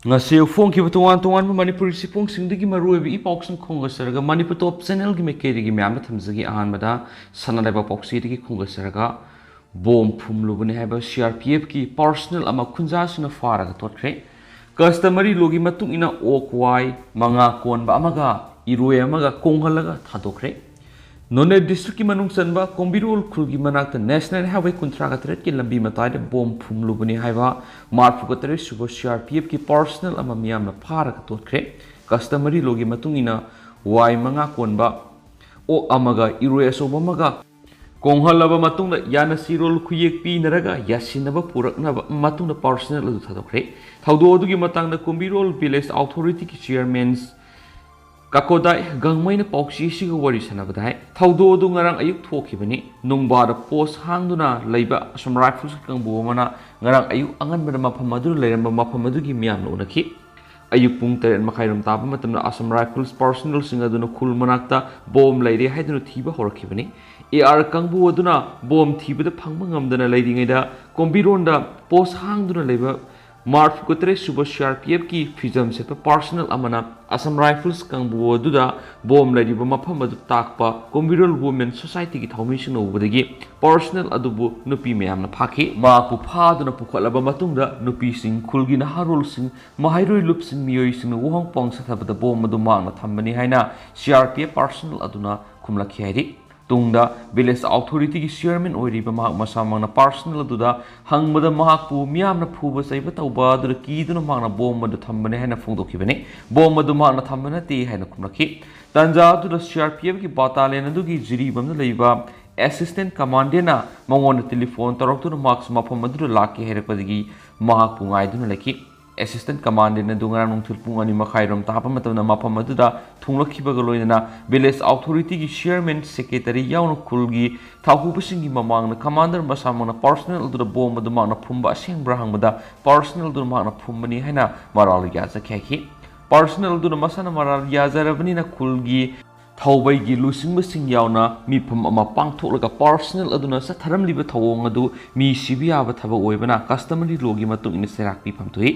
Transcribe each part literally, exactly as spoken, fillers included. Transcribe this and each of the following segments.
ꯉꯁꯤ ꯐꯣꯡꯈꯤꯕ ꯇꯣꯉꯥꯟ ꯇꯣꯉꯥꯟꯕ ꯃꯅꯤꯄꯨꯔꯤ ꯆꯦꯐꯣꯡꯁꯤꯡꯗꯒꯤ ꯃꯔꯨꯑꯣꯏꯕ ꯏ ꯄꯥꯎꯁꯤꯡ ꯈꯣꯝꯒꯠꯆꯔꯒ ꯃꯅꯤꯄꯨꯔ ꯇꯣꯞ ꯆꯦꯅꯦꯜꯒꯤ ꯃꯥꯏꯀꯩꯗꯒꯤ ꯃꯌꯥꯝꯗ ꯊꯝꯖꯒꯦ꯫ ꯑꯍꯥꯟꯕꯗ ꯁꯅꯥ ꯂꯩꯕꯥꯛ ꯄꯥꯎꯆꯦꯗꯒꯤ ꯈꯣꯝꯒꯠꯆꯔꯒ ꯕꯣꯝ ꯐꯨꯝꯂꯨꯕꯅꯤ ꯍꯥꯏꯕ ꯁꯤ ꯑꯥꯔ ꯄꯤ ꯑꯦꯐꯀꯤ ꯄꯥꯔꯁꯅꯦꯜ ꯑꯃ ꯈꯨꯟꯖꯥꯁꯤꯡꯅ ꯐꯥꯔꯒ ꯇꯣꯛꯈ꯭ꯔꯦ꯫ ꯀꯁꯇꯃꯔꯤ ꯂꯣꯒꯤ ꯃꯇꯨꯡ ꯏꯟꯅ ꯑꯣꯛ ꯋꯥꯏ ꯃꯉꯥ ꯀꯣꯟꯕ ꯑꯃꯒ ꯏꯔꯣꯏ ꯑꯃꯒ ꯀꯣꯡꯍꯜꯂꯒ ꯊꯥꯗꯣꯛꯈ꯭ꯔꯦ꯫ ꯅꯣꯅꯦ ꯗꯤꯁꯇ꯭ꯔꯤꯛꯀꯤ ꯃꯅꯨꯡ ꯆꯟꯕ ꯀꯣꯝꯕꯤꯔꯣꯜ ꯈꯨꯜꯒꯤ ꯃꯅꯥꯛꯇ ꯅꯦꯁꯅꯦꯜ ꯍꯥꯏꯋꯦ ꯀꯨꯟꯊ꯭ꯔꯥꯒ ꯇꯔꯦꯠꯀꯤ ꯂꯝꯕꯤ ꯃꯇꯥꯏꯗ ꯕꯣꯝ ꯐꯨꯝꯂꯨꯕꯅꯤ ꯍꯥꯏꯕ ꯃꯔꯤꯐꯨꯒ ꯇꯔꯦꯠ ꯁꯨꯕ ꯁꯤ ꯑꯥꯔ ꯄꯤ ꯑꯦꯐꯀꯤ ꯄꯥꯔꯁꯅꯦꯜ ꯑꯃ ꯃꯤꯌꯥꯝꯅ ꯐꯥꯔꯒ ꯇꯣꯛꯈ꯭ꯔꯦ꯫ ꯀꯁꯇꯃꯔꯤ ꯂꯣꯒꯤ ꯃꯇꯨꯡ ꯏꯟꯅ ꯋꯥꯏ ꯃꯉꯥ ꯀꯣꯟꯕ ꯑꯣꯛ ꯑꯃꯒ ꯏꯔꯣꯏ ꯑꯆꯧꯕ ꯑꯃꯒ ꯀꯣꯡꯍꯜꯂꯕ ꯃꯇꯨꯡꯗ ꯌꯥꯅ ꯁꯤꯔꯣꯜ ꯈꯨꯌꯦꯛ ꯄꯤꯅꯔꯒ ꯌꯥꯁꯤꯟꯅꯕ ꯄꯨꯔꯛꯅꯕ ꯃꯇꯨꯡꯗ ꯄꯥꯔꯁꯅꯦꯜ ꯑꯗꯨ ꯊꯥꯗꯣꯛꯈ꯭ꯔꯦ꯫ ꯊꯧꯗꯣꯛ ꯑꯗꯨꯒꯤ ꯃꯇꯥꯡꯗ ꯀꯨꯝꯕꯤꯔꯣꯜ ꯚꯤꯂꯦꯖ ꯑꯣꯊꯣꯔꯤꯇꯤꯒꯤ ꯆꯤꯌꯔꯃꯦꯟ ꯀꯀꯣꯗꯥꯏ ꯒꯥꯡꯃꯩꯅ ꯄꯥꯎꯆꯦꯁꯤꯒ ꯋꯥꯔꯤ ꯁꯥꯟꯅꯕꯗ ꯍꯥꯏ, ꯊꯧꯗꯣꯛ ꯑꯗꯨ ꯉꯔꯥꯡ ꯑꯌꯨꯛ ꯊꯣꯛꯈꯤꯕꯅꯤ꯫ ꯅꯨꯡꯕꯥꯗ ꯄꯣꯁ ꯍꯥꯡꯗꯨꯅ ꯂꯩꯕ ꯑꯁꯣꯝ ꯔꯥꯏꯐꯜꯁꯀꯤ ꯀꯥꯡꯕꯨ ꯑꯃꯅ ꯉꯔꯥꯡ ꯑꯌꯨꯛ ꯑꯉꯟꯕꯗ ꯃꯐꯝ ꯑꯗꯨꯗ ꯂꯩꯔꯝꯕ ꯃꯐꯝ ꯑꯗꯨꯒꯤ ꯃꯤꯌꯥꯝꯅ ꯎꯅꯈꯤ꯫ ꯑꯌꯨꯛ ꯄꯨꯡ ꯇꯔꯦꯠ ꯃꯈꯥꯏꯔꯣꯝ ꯇꯥꯕ ꯃꯇꯝꯗ ꯑꯁꯣꯝ ꯔꯥꯏꯐꯜꯁ ꯄꯥꯔꯁꯅꯦꯜꯁꯤꯡ ꯑꯗꯨꯅ ꯈꯨꯜ ꯃꯅꯥꯛꯇ ꯕꯣꯝ ꯂꯩꯔꯦ ꯍꯥꯏꯗꯨꯅ ꯊꯤꯕ ꯍꯧꯔꯛꯈꯤꯕꯅꯤ꯫ ꯑꯦ ꯑꯥꯔ ꯀꯥꯡꯕꯨ ꯑꯗꯨꯅ ꯕꯣꯝ ꯊꯤꯕꯗ ꯐꯪꯕ ꯉꯝꯗꯅ ꯂꯩꯔꯤꯉꯩꯗ ꯀꯣꯝꯕꯤꯔꯣꯟꯗ ꯄꯣꯁ ꯍꯥꯡꯗꯨꯅ ꯂꯩꯕ ꯃꯥꯔꯐꯨꯒ ꯇꯔꯦꯠ ꯁꯨꯕ ꯁꯤ ꯑꯥꯔ ꯄꯤ ꯑꯦꯐꯀꯤ ꯐꯤꯖꯝ ꯁꯦꯠꯄ ꯄꯥꯔꯁꯅꯦꯜ ꯑꯃꯅ ꯑꯁꯥꯝ ꯔꯥꯏꯐꯜꯁ ꯀꯥꯡꯕꯨ ꯑꯗꯨꯗ ꯕꯣꯝ ꯂꯩꯔꯤꯕ ꯃꯐꯝ ꯑꯗꯨ ꯇꯥꯛꯄ ꯀꯣꯝꯕꯤꯔꯣꯜ ꯋꯨꯃꯦꯟ ꯁꯣꯁꯥꯏꯇꯤꯒꯤ ꯊꯧꯃꯤꯁꯤꯡꯅ ꯎꯕꯗꯒꯤ ꯄꯥꯔꯁꯅꯦꯜ ꯑꯗꯨꯕꯨ ꯅꯨꯄꯤ ꯃꯌꯥꯝꯅ ꯐꯥꯈꯤ꯫ ꯃꯍꯥꯛꯄꯨ ꯐꯥꯗꯨꯅ ꯄꯨꯈꯠꯂꯕ ꯃꯇꯨꯡꯗ ꯅꯨꯄꯤꯁꯤꯡ, ꯈꯨꯜꯒꯤ ꯅꯍꯥꯔꯣꯜꯁꯤꯡ, ꯃꯍꯩꯔꯣꯏ ꯂꯨꯞꯁꯤꯡ, ꯃꯤꯑꯣꯏꯁꯤꯡꯅ ꯋꯥꯍꯪ ꯄꯥꯎ ꯆꯠꯊꯕꯗ ꯕꯣꯝ ꯑꯗꯨ ꯃꯍꯥꯛꯅ ꯊꯝꯕꯅꯤ ꯍꯥꯏꯅ ꯁꯤ ꯑꯥꯔ ꯄꯤ ꯑꯦꯐ ꯄꯥꯔꯁꯅꯦꯜ ꯑꯗꯨꯅ ꯈꯨꯝꯂꯛꯈꯤ ꯍꯥꯏꯔꯤ꯫ ꯇꯨꯡꯗ ꯚꯤꯂꯦꯖ ꯑꯣꯊꯣꯔꯤꯇꯤꯒꯤ ꯆꯤꯌꯔꯃꯦꯟ ꯑꯣꯏꯔꯤꯕ ꯃꯍꯥꯛ ꯃꯁꯥꯃꯛꯅ ꯄꯥꯔꯁꯅꯦꯜ ꯑꯗꯨꯗ ꯍꯪꯕꯗ ꯃꯍꯥꯛꯄꯨ ꯃꯤꯌꯥꯝꯅ ꯐꯨꯕ ꯆꯩꯕ ꯇꯧꯕ ꯑꯗꯨꯗ ꯀꯤꯗꯨꯅ ꯃꯍꯥꯛꯅ ꯕꯣꯝ ꯑꯗꯨ ꯊꯝꯕꯅꯤ ꯍꯥꯏꯅ ꯐꯣꯡꯗꯣꯛꯈꯤꯕꯅꯤ꯫ ꯕꯣꯝ ꯑꯗꯨ ꯃꯍꯥꯛꯅ ꯊꯝꯕ ꯅꯠꯇꯦ ꯍꯥꯏꯅ ꯈꯨꯝꯂꯛꯈꯤ꯫ ꯇꯥꯟꯖꯥ ꯑꯗꯨꯗ ꯁꯤ ꯑꯥꯔ ꯄꯤ ꯑꯦꯐꯀꯤ ꯕꯥꯇꯥꯂꯤꯌꯟ ꯑꯗꯨꯒꯤ ꯖꯤꯔꯤꯕꯥꯝꯗ ꯂꯩꯕ ꯑꯦꯁꯤꯁꯇꯦꯟ ꯀꯃꯥꯟꯗꯦꯟꯅ ꯃꯉꯣꯟꯗ ꯇꯦꯂꯤꯐꯣꯟ ꯇꯧꯔꯛꯇꯨꯅ ꯃꯍꯥꯛꯁꯨ ꯃꯐꯝ ꯑꯗꯨꯗ ꯂꯥꯛꯀꯦ ꯍꯥꯏꯔꯛꯄꯗꯒꯤ ꯃꯍꯥꯛꯄꯨ ꯉꯥꯏꯗꯨꯅ ꯂꯩꯈꯤ꯫ ꯑꯦꯁꯤꯁꯇꯦꯟ ꯀꯃꯥꯟꯗꯦꯟ ꯑꯗꯨ ꯉꯔꯥꯡ ꯅꯨꯡꯊꯤꯜ ꯄꯨꯡ ꯑꯅꯤ ꯃꯈꯥꯏꯔꯣꯝ ꯇꯥꯕ ꯃꯇꯝꯗ ꯃꯐꯝ ꯑꯗꯨꯗ ꯊꯨꯡꯂꯛꯈꯤꯕꯒ ꯂꯣꯏꯅꯅ ꯚꯤꯂꯦꯖ ꯑꯣꯊꯣꯔꯤꯇꯤꯒꯤ ꯆꯤꯌꯔꯃꯦꯟ, ꯁꯦꯀ꯭ꯔꯦꯇꯔꯤ ꯌꯥꯎꯅ ꯈꯨꯜꯒꯤ ꯊꯧꯄꯨꯕꯁꯤꯡꯒꯤ ꯃꯃꯥꯡꯗ ꯀꯃꯥꯟꯗꯔ ꯃꯁꯥꯃꯛꯅ ꯄꯥꯔꯁꯅꯦꯜ ꯑꯗꯨꯗ ꯕꯣꯝ ꯑꯗꯨ ꯃꯍꯥꯛꯅ ꯐꯨꯝꯕ ꯑꯁꯦꯡꯕ꯭ꯔꯥ ꯍꯪꯕꯗ ꯄꯥꯔꯁꯅꯦꯜ ꯑꯗꯨꯅ ꯃꯍꯥꯛꯅ ꯐꯨꯝꯕꯅꯤ ꯍꯥꯏꯅ ꯃꯔꯥꯜ ꯌꯥꯖꯈꯤ ꯍꯥꯏꯈꯤ꯫ ꯄꯥꯔꯁꯅꯦꯜ ꯑꯗꯨꯅ ꯃꯁꯥꯅ ꯃꯔꯥꯜ ꯌꯥꯖꯔꯕꯅꯤꯅ ꯈꯨꯜꯒꯤ ꯊꯧꯕꯩꯒꯤ ꯂꯨꯆꯤꯡꯕꯁꯤꯡ ꯌꯥꯎꯅ ꯃꯤꯐꯝ ꯑꯃ ꯄꯥꯡꯊꯣꯛꯂꯒ ꯄꯥꯔꯁꯅꯦꯜ ꯑꯗꯨꯅ ꯆꯠꯊꯔꯝꯂꯤꯕ ꯊꯧꯑꯣꯡ ꯑꯗꯨ ꯃꯤ ꯁꯤꯕ ꯌꯥꯕ ꯊꯕꯛ ꯑꯣꯏꯕꯅ ꯀꯁꯇꯃꯔꯤ ꯂꯣꯒꯤ ꯃꯇꯨꯡ ꯏꯟꯅ ꯆꯩꯔꯥꯛ ꯄꯤꯐꯝ ꯊꯣꯛꯏ꯫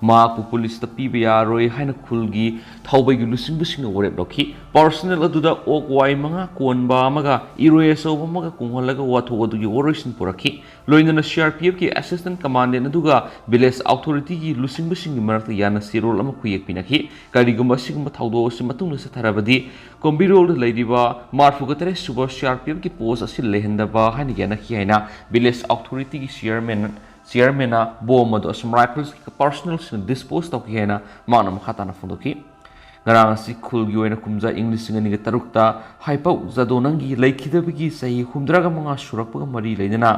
ꯃꯍꯥꯛꯄꯨ ꯄꯨꯂꯤꯁꯇ ꯄꯤꯕ ꯌꯥꯔꯣꯏ ꯍꯥꯏꯅ ꯈꯨꯜꯒꯤ ꯊꯧꯕꯩꯒꯤ ꯂꯨꯆꯤꯡꯕꯁꯤꯡꯅ ꯋꯥꯔꯦꯞ ꯂꯧꯈꯤ꯫ ꯄꯥꯔꯁꯅꯦꯜ ꯑꯗꯨꯗ ꯑꯣꯛ ꯋꯥꯏ ꯃꯉꯥ ꯀꯣꯟꯕ ꯑꯃꯒ ꯏꯔꯣꯏ ꯑꯆꯧꯕ ꯑꯃꯒ ꯀꯨꯝꯍꯜꯂꯒ ꯋꯥꯊꯣꯛ ꯑꯗꯨꯒꯤ ꯋꯥꯔꯣꯏꯁꯤꯟ ꯄꯨꯔꯛꯈꯤ꯫ ꯂꯣꯏꯅꯅ ꯁꯤ ꯑꯥꯔ ꯄꯤ ꯑꯦꯐꯀꯤ ꯑꯦꯁꯤꯁꯇꯦꯟ ꯀꯃꯥꯟꯗꯦꯟ ꯑꯗꯨꯒ ꯚꯤꯂꯦꯖ ꯑꯣꯊꯣꯔꯤꯇꯤꯒꯤ ꯂꯨꯆꯤꯡꯕꯁꯤꯡꯒꯤ ꯃꯔꯛꯇ ꯌꯥꯅ ꯆꯦꯔꯣꯜ ꯑꯃ ꯈꯨꯌꯦꯛ ꯄꯤꯅꯈꯤ꯫ ꯀꯔꯤꯒꯨꯝꯕ ꯑꯁꯤꯒꯨꯝꯕ ꯊꯧꯗꯣꯛ ꯑꯁꯤ ꯃꯇꯨꯡꯗ ꯆꯠꯊꯔꯕꯗꯤ ꯀꯣꯝꯕꯤꯔꯣꯜꯗ ꯂꯩꯔꯤꯕ ꯃꯔꯤꯐꯨꯒ ꯇꯔꯦꯠ ꯁꯨꯕ ꯁꯤ ꯑꯥꯔ ꯄꯤ ꯑꯦꯐꯀꯤ ꯄꯣꯁ ꯑꯁꯤ ꯂꯩꯍꯟꯗꯕ ꯍꯥꯏꯅ ꯌꯥꯅꯈꯤ ꯍꯥꯏꯅ ꯚꯤꯂꯦꯖ ꯑꯣꯊꯣꯔꯤꯇꯤꯒꯤ ꯆꯤꯌꯔꯃꯦꯟ ꯆꯤꯌꯔꯃꯦꯟꯅ ꯕꯣꯝ ꯑꯗꯨ ꯑꯁꯥꯝ ꯔꯥꯏꯐꯜꯁꯀꯤ ꯄꯥꯔꯁꯅꯦꯜꯁꯤꯡꯅ ꯗꯤꯁꯄꯣꯁ ꯇꯧꯈꯤ ꯍꯥꯏꯅ ꯃꯍꯥꯛꯅ ꯃꯈꯥ ꯇꯥꯅ ꯐꯣꯡꯗꯣꯛꯈꯤ꯫ ꯉꯔꯥꯡ ꯑꯁꯤ ꯈꯨꯜꯒꯤ ꯑꯣꯏꯅ ꯀꯨꯝꯖꯥ ꯏꯪ ꯂꯤꯁꯤꯡ ꯑꯅꯤꯒ ꯇꯔꯨꯛꯇ ꯍꯥꯏꯄꯧ ꯖꯥꯗꯣꯅꯪꯒꯤ ꯂꯩꯈꯤꯗꯕꯒꯤ ꯆꯍꯤ ꯍꯨꯝꯗ꯭ꯔꯥꯒ ꯃꯉꯥ ꯁꯨꯔꯛꯄꯒ ꯃꯔꯤ ꯂꯩꯅꯅ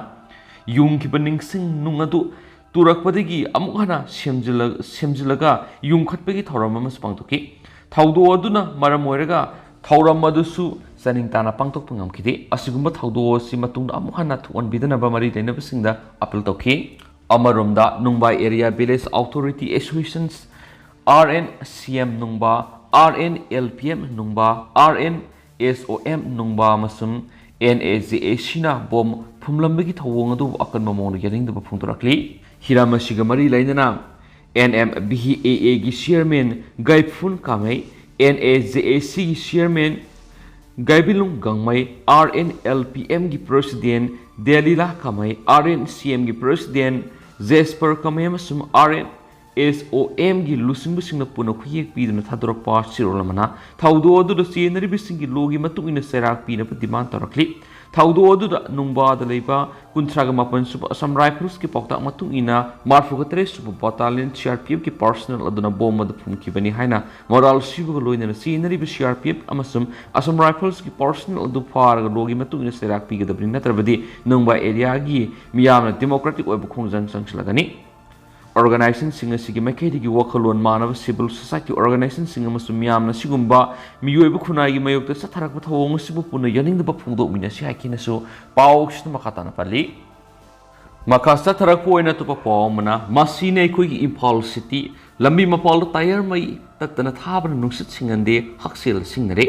ꯌꯨꯡꯈꯤꯕ ꯅꯤꯡꯁꯤꯡ ꯅꯨꯡ ꯑꯗꯨ ꯇꯨꯔꯛꯄꯗꯒꯤ ꯑꯃꯨꯛ ꯍꯟꯅ ꯁꯦꯝꯖꯤꯜꯂ-, ꯁꯦꯝꯖꯤꯜꯂꯒ ꯌꯨꯡꯈꯠꯄꯒꯤ ꯊꯧꯔꯝ ꯑꯃꯁꯨ ꯄꯥꯡꯊꯣꯛꯈꯤ꯫ ꯊꯧꯗꯣꯛ ꯑꯗꯨꯅ ꯃꯔꯝ ꯑꯣꯏꯔꯒ ꯊꯧꯔꯝ ꯑꯗꯨꯁꯨ ꯆꯥꯅꯤꯡ ꯇꯥꯅ ꯄꯥꯡꯊꯣꯛꯄ ꯉꯝꯈꯤꯗꯦ꯫ ꯑꯁꯤꯒꯨꯝꯕ ꯊꯧꯗꯣꯛ ꯑꯁꯤ ꯃꯇꯨꯡꯗ ꯑꯃꯨꯛ ꯍꯟꯅ ꯊꯣꯛꯍꯟꯕꯤꯗꯅꯕ ꯃꯔꯤ ꯂꯩꯅꯕꯁꯤꯡꯗ ꯑꯄꯤꯜ ꯇꯧꯈꯤ꯫ ꯑꯃꯔꯣꯝꯗ, Nungbai area village authority associations, R N C M Nungba, R N L P M Nungba, R N S O M ꯅꯨꯡꯕꯥ ꯑꯃꯁꯨꯡ ꯑꯦꯟ ꯑꯦ ꯖꯦ ꯑꯦ ꯁꯤꯅ ꯕꯣꯝ ꯐꯨꯝꯂꯝꯕꯒꯤ ꯊꯧꯑꯣꯡ ꯑꯗꯨꯕꯨ ꯑꯀꯟꯕ ꯃꯑꯣꯡꯗ ꯌꯥꯅꯤꯡꯗꯕ ꯐꯣꯡꯗꯣꯔꯛꯂꯤ꯫ ꯍꯤꯔꯝ ꯑꯁꯤꯒ ꯃꯔꯤ ꯂꯩꯅꯅ, ꯑꯦꯟ ꯑꯦꯝ ꯚꯤ ꯑꯦ ꯑꯦꯒꯤ chairman Gaiphun Kamei, N A J A ꯁꯤꯒꯤ chairman Gaibilung Gangmei, R N L P ꯑꯦꯝꯒꯤ president Delilah Kamei, R N C ꯑꯦꯝꯒꯤ ꯄ꯭ꯔꯦꯁꯤꯗꯦꯟ ꯖꯦꯁꯄꯔ ꯀꯥꯃꯩ ꯑꯃꯁꯨꯡ ꯑꯥꯔ ꯑꯦꯟ ꯑꯦꯁ ꯑꯣ ꯑꯦꯝꯒꯤ ꯂꯨꯆꯤꯡꯕꯁꯤꯡꯅ ꯄꯨꯟꯅ ꯈꯨꯌꯦꯛ ꯄꯤꯗꯨꯅ ꯊꯥꯗꯣꯔꯛꯄ ꯆꯦꯔꯣꯜ ꯑꯃꯅ ꯊꯧꯗꯣꯛ ꯑꯗꯨꯗ ꯆꯦꯟꯅꯔꯤꯕꯁꯤꯡꯒꯤ ꯂꯣꯒꯤ ꯃꯇꯨꯡ ꯏꯟꯅ ꯆꯩꯔꯥꯛ ꯄꯤꯅꯕ ꯗꯤꯃꯥꯟ ꯇꯧꯔꯛꯂꯤ꯫ ꯊꯧꯗꯣꯛ ꯑꯗꯨꯗ ꯅꯨꯡꯕꯥꯗ ꯂꯩꯕ ꯀꯨꯟꯊ꯭ꯔꯥꯒ ꯃꯥꯄꯟ ꯁꯨꯕ ꯑꯁꯥꯝ ꯔꯥꯏꯐꯜꯁꯀꯤ ꯄꯥꯎꯇꯥꯛ ꯃꯇꯨꯡ ꯏꯟꯅ ꯃꯔꯤꯐꯨꯒ ꯇꯔꯦꯠ ꯁꯨꯕ ꯕꯠꯇꯥꯂꯤꯌꯟ ꯁꯤ ꯑꯥꯔ ꯄꯤ ꯑꯦꯐꯀꯤ ꯄꯥꯔꯁꯅꯦꯜ ꯑꯗꯨꯅ ꯕꯣꯝ ꯑꯗꯨ ꯐꯨꯝꯈꯤꯕꯅꯤ ꯍꯥꯏꯅ ꯃꯣꯔꯥꯜ ꯁꯤꯕꯒ ꯂꯣꯏꯅꯅ ꯆꯦꯟꯅꯔꯤꯕ ꯁꯤ ꯑꯥꯔ ꯄꯤ ꯑꯦꯐ ꯑꯃꯁꯨꯡ ꯑꯁꯥꯝ ꯔꯥꯏꯐꯜꯁꯀꯤ ꯄꯥꯔꯁꯅꯦꯜ ꯑꯗꯨ ꯐꯥꯔꯒ ꯂꯣꯒꯤ ꯃꯇꯨꯡ ꯏꯟꯅ ꯆꯩꯔꯥꯛ ꯄꯤꯒꯗꯕꯅꯤ, ꯅꯠꯇ꯭ꯔꯕꯗꯤ ꯅꯨꯡꯕꯥ ꯑꯦꯔꯤꯌꯥꯒꯤ ꯃꯤꯌꯥꯝꯅ ꯗꯦꯃꯣꯀ꯭ꯔꯦꯇꯤꯛ ꯑꯣꯏꯕ ꯈꯣꯡꯖꯪ ꯆꯪꯁꯤꯜꯂꯒꯅꯤ꯫ ꯑꯣꯔꯒꯅꯥꯏꯖꯦꯁꯟꯁꯤꯡ ꯑꯁꯤꯒꯤ ꯃꯥꯏꯀꯩꯗꯒꯤ ꯋꯥꯈꯜꯂꯣꯟ ꯃꯥꯟꯅꯕ ꯁꯤꯚꯤꯜ ꯁꯣꯁꯥꯏꯇꯤ ꯑꯣꯔꯒꯅꯥꯏꯖꯦꯁꯟꯁꯤꯡ ꯑꯃꯁꯨꯡ ꯃꯤꯌꯥꯝꯅ ꯑꯁꯤꯒꯨꯝꯕ ꯃꯤꯑꯣꯏꯕ ꯈꯨꯟꯅꯥꯏꯒꯤ ꯃꯥꯌꯣꯛꯇ ꯆꯠꯊꯔꯛꯄ ꯊꯧꯑꯣꯡ ꯑꯁꯤꯕꯨ ꯄꯨꯟꯅ ꯌꯥꯅꯤꯡꯗꯕ ꯐꯣꯡꯗꯣꯛꯃꯤꯟꯅꯁꯤ ꯍꯥꯏꯈꯤꯅꯁꯨ ꯄꯥꯎꯁꯤꯗ ꯃꯈꯥ ꯇꯥꯅ ꯄꯜꯂꯤ꯫ ꯃꯈꯥ ꯆꯠꯊꯔꯛꯄ ꯑꯣꯏꯅ ꯑꯇꯣꯞꯄ ꯄꯥꯎ ꯑꯃꯅ, ꯃꯁꯤꯅ ꯑꯩꯈꯣꯏꯒꯤ ꯏꯝꯐꯥꯜ ꯁꯤꯇꯤ ꯂꯝꯕꯤ ꯃꯄꯥꯜꯗ ꯇꯥꯌꯔ ꯃꯩ ꯇꯠꯇꯅ ꯊꯥꯕꯅ ꯅꯨꯡꯁꯤꯠ ꯁꯤꯡꯍꯟꯗꯦ, ꯍꯛꯁꯦꯜ ꯁꯤꯡꯅꯔꯦ꯫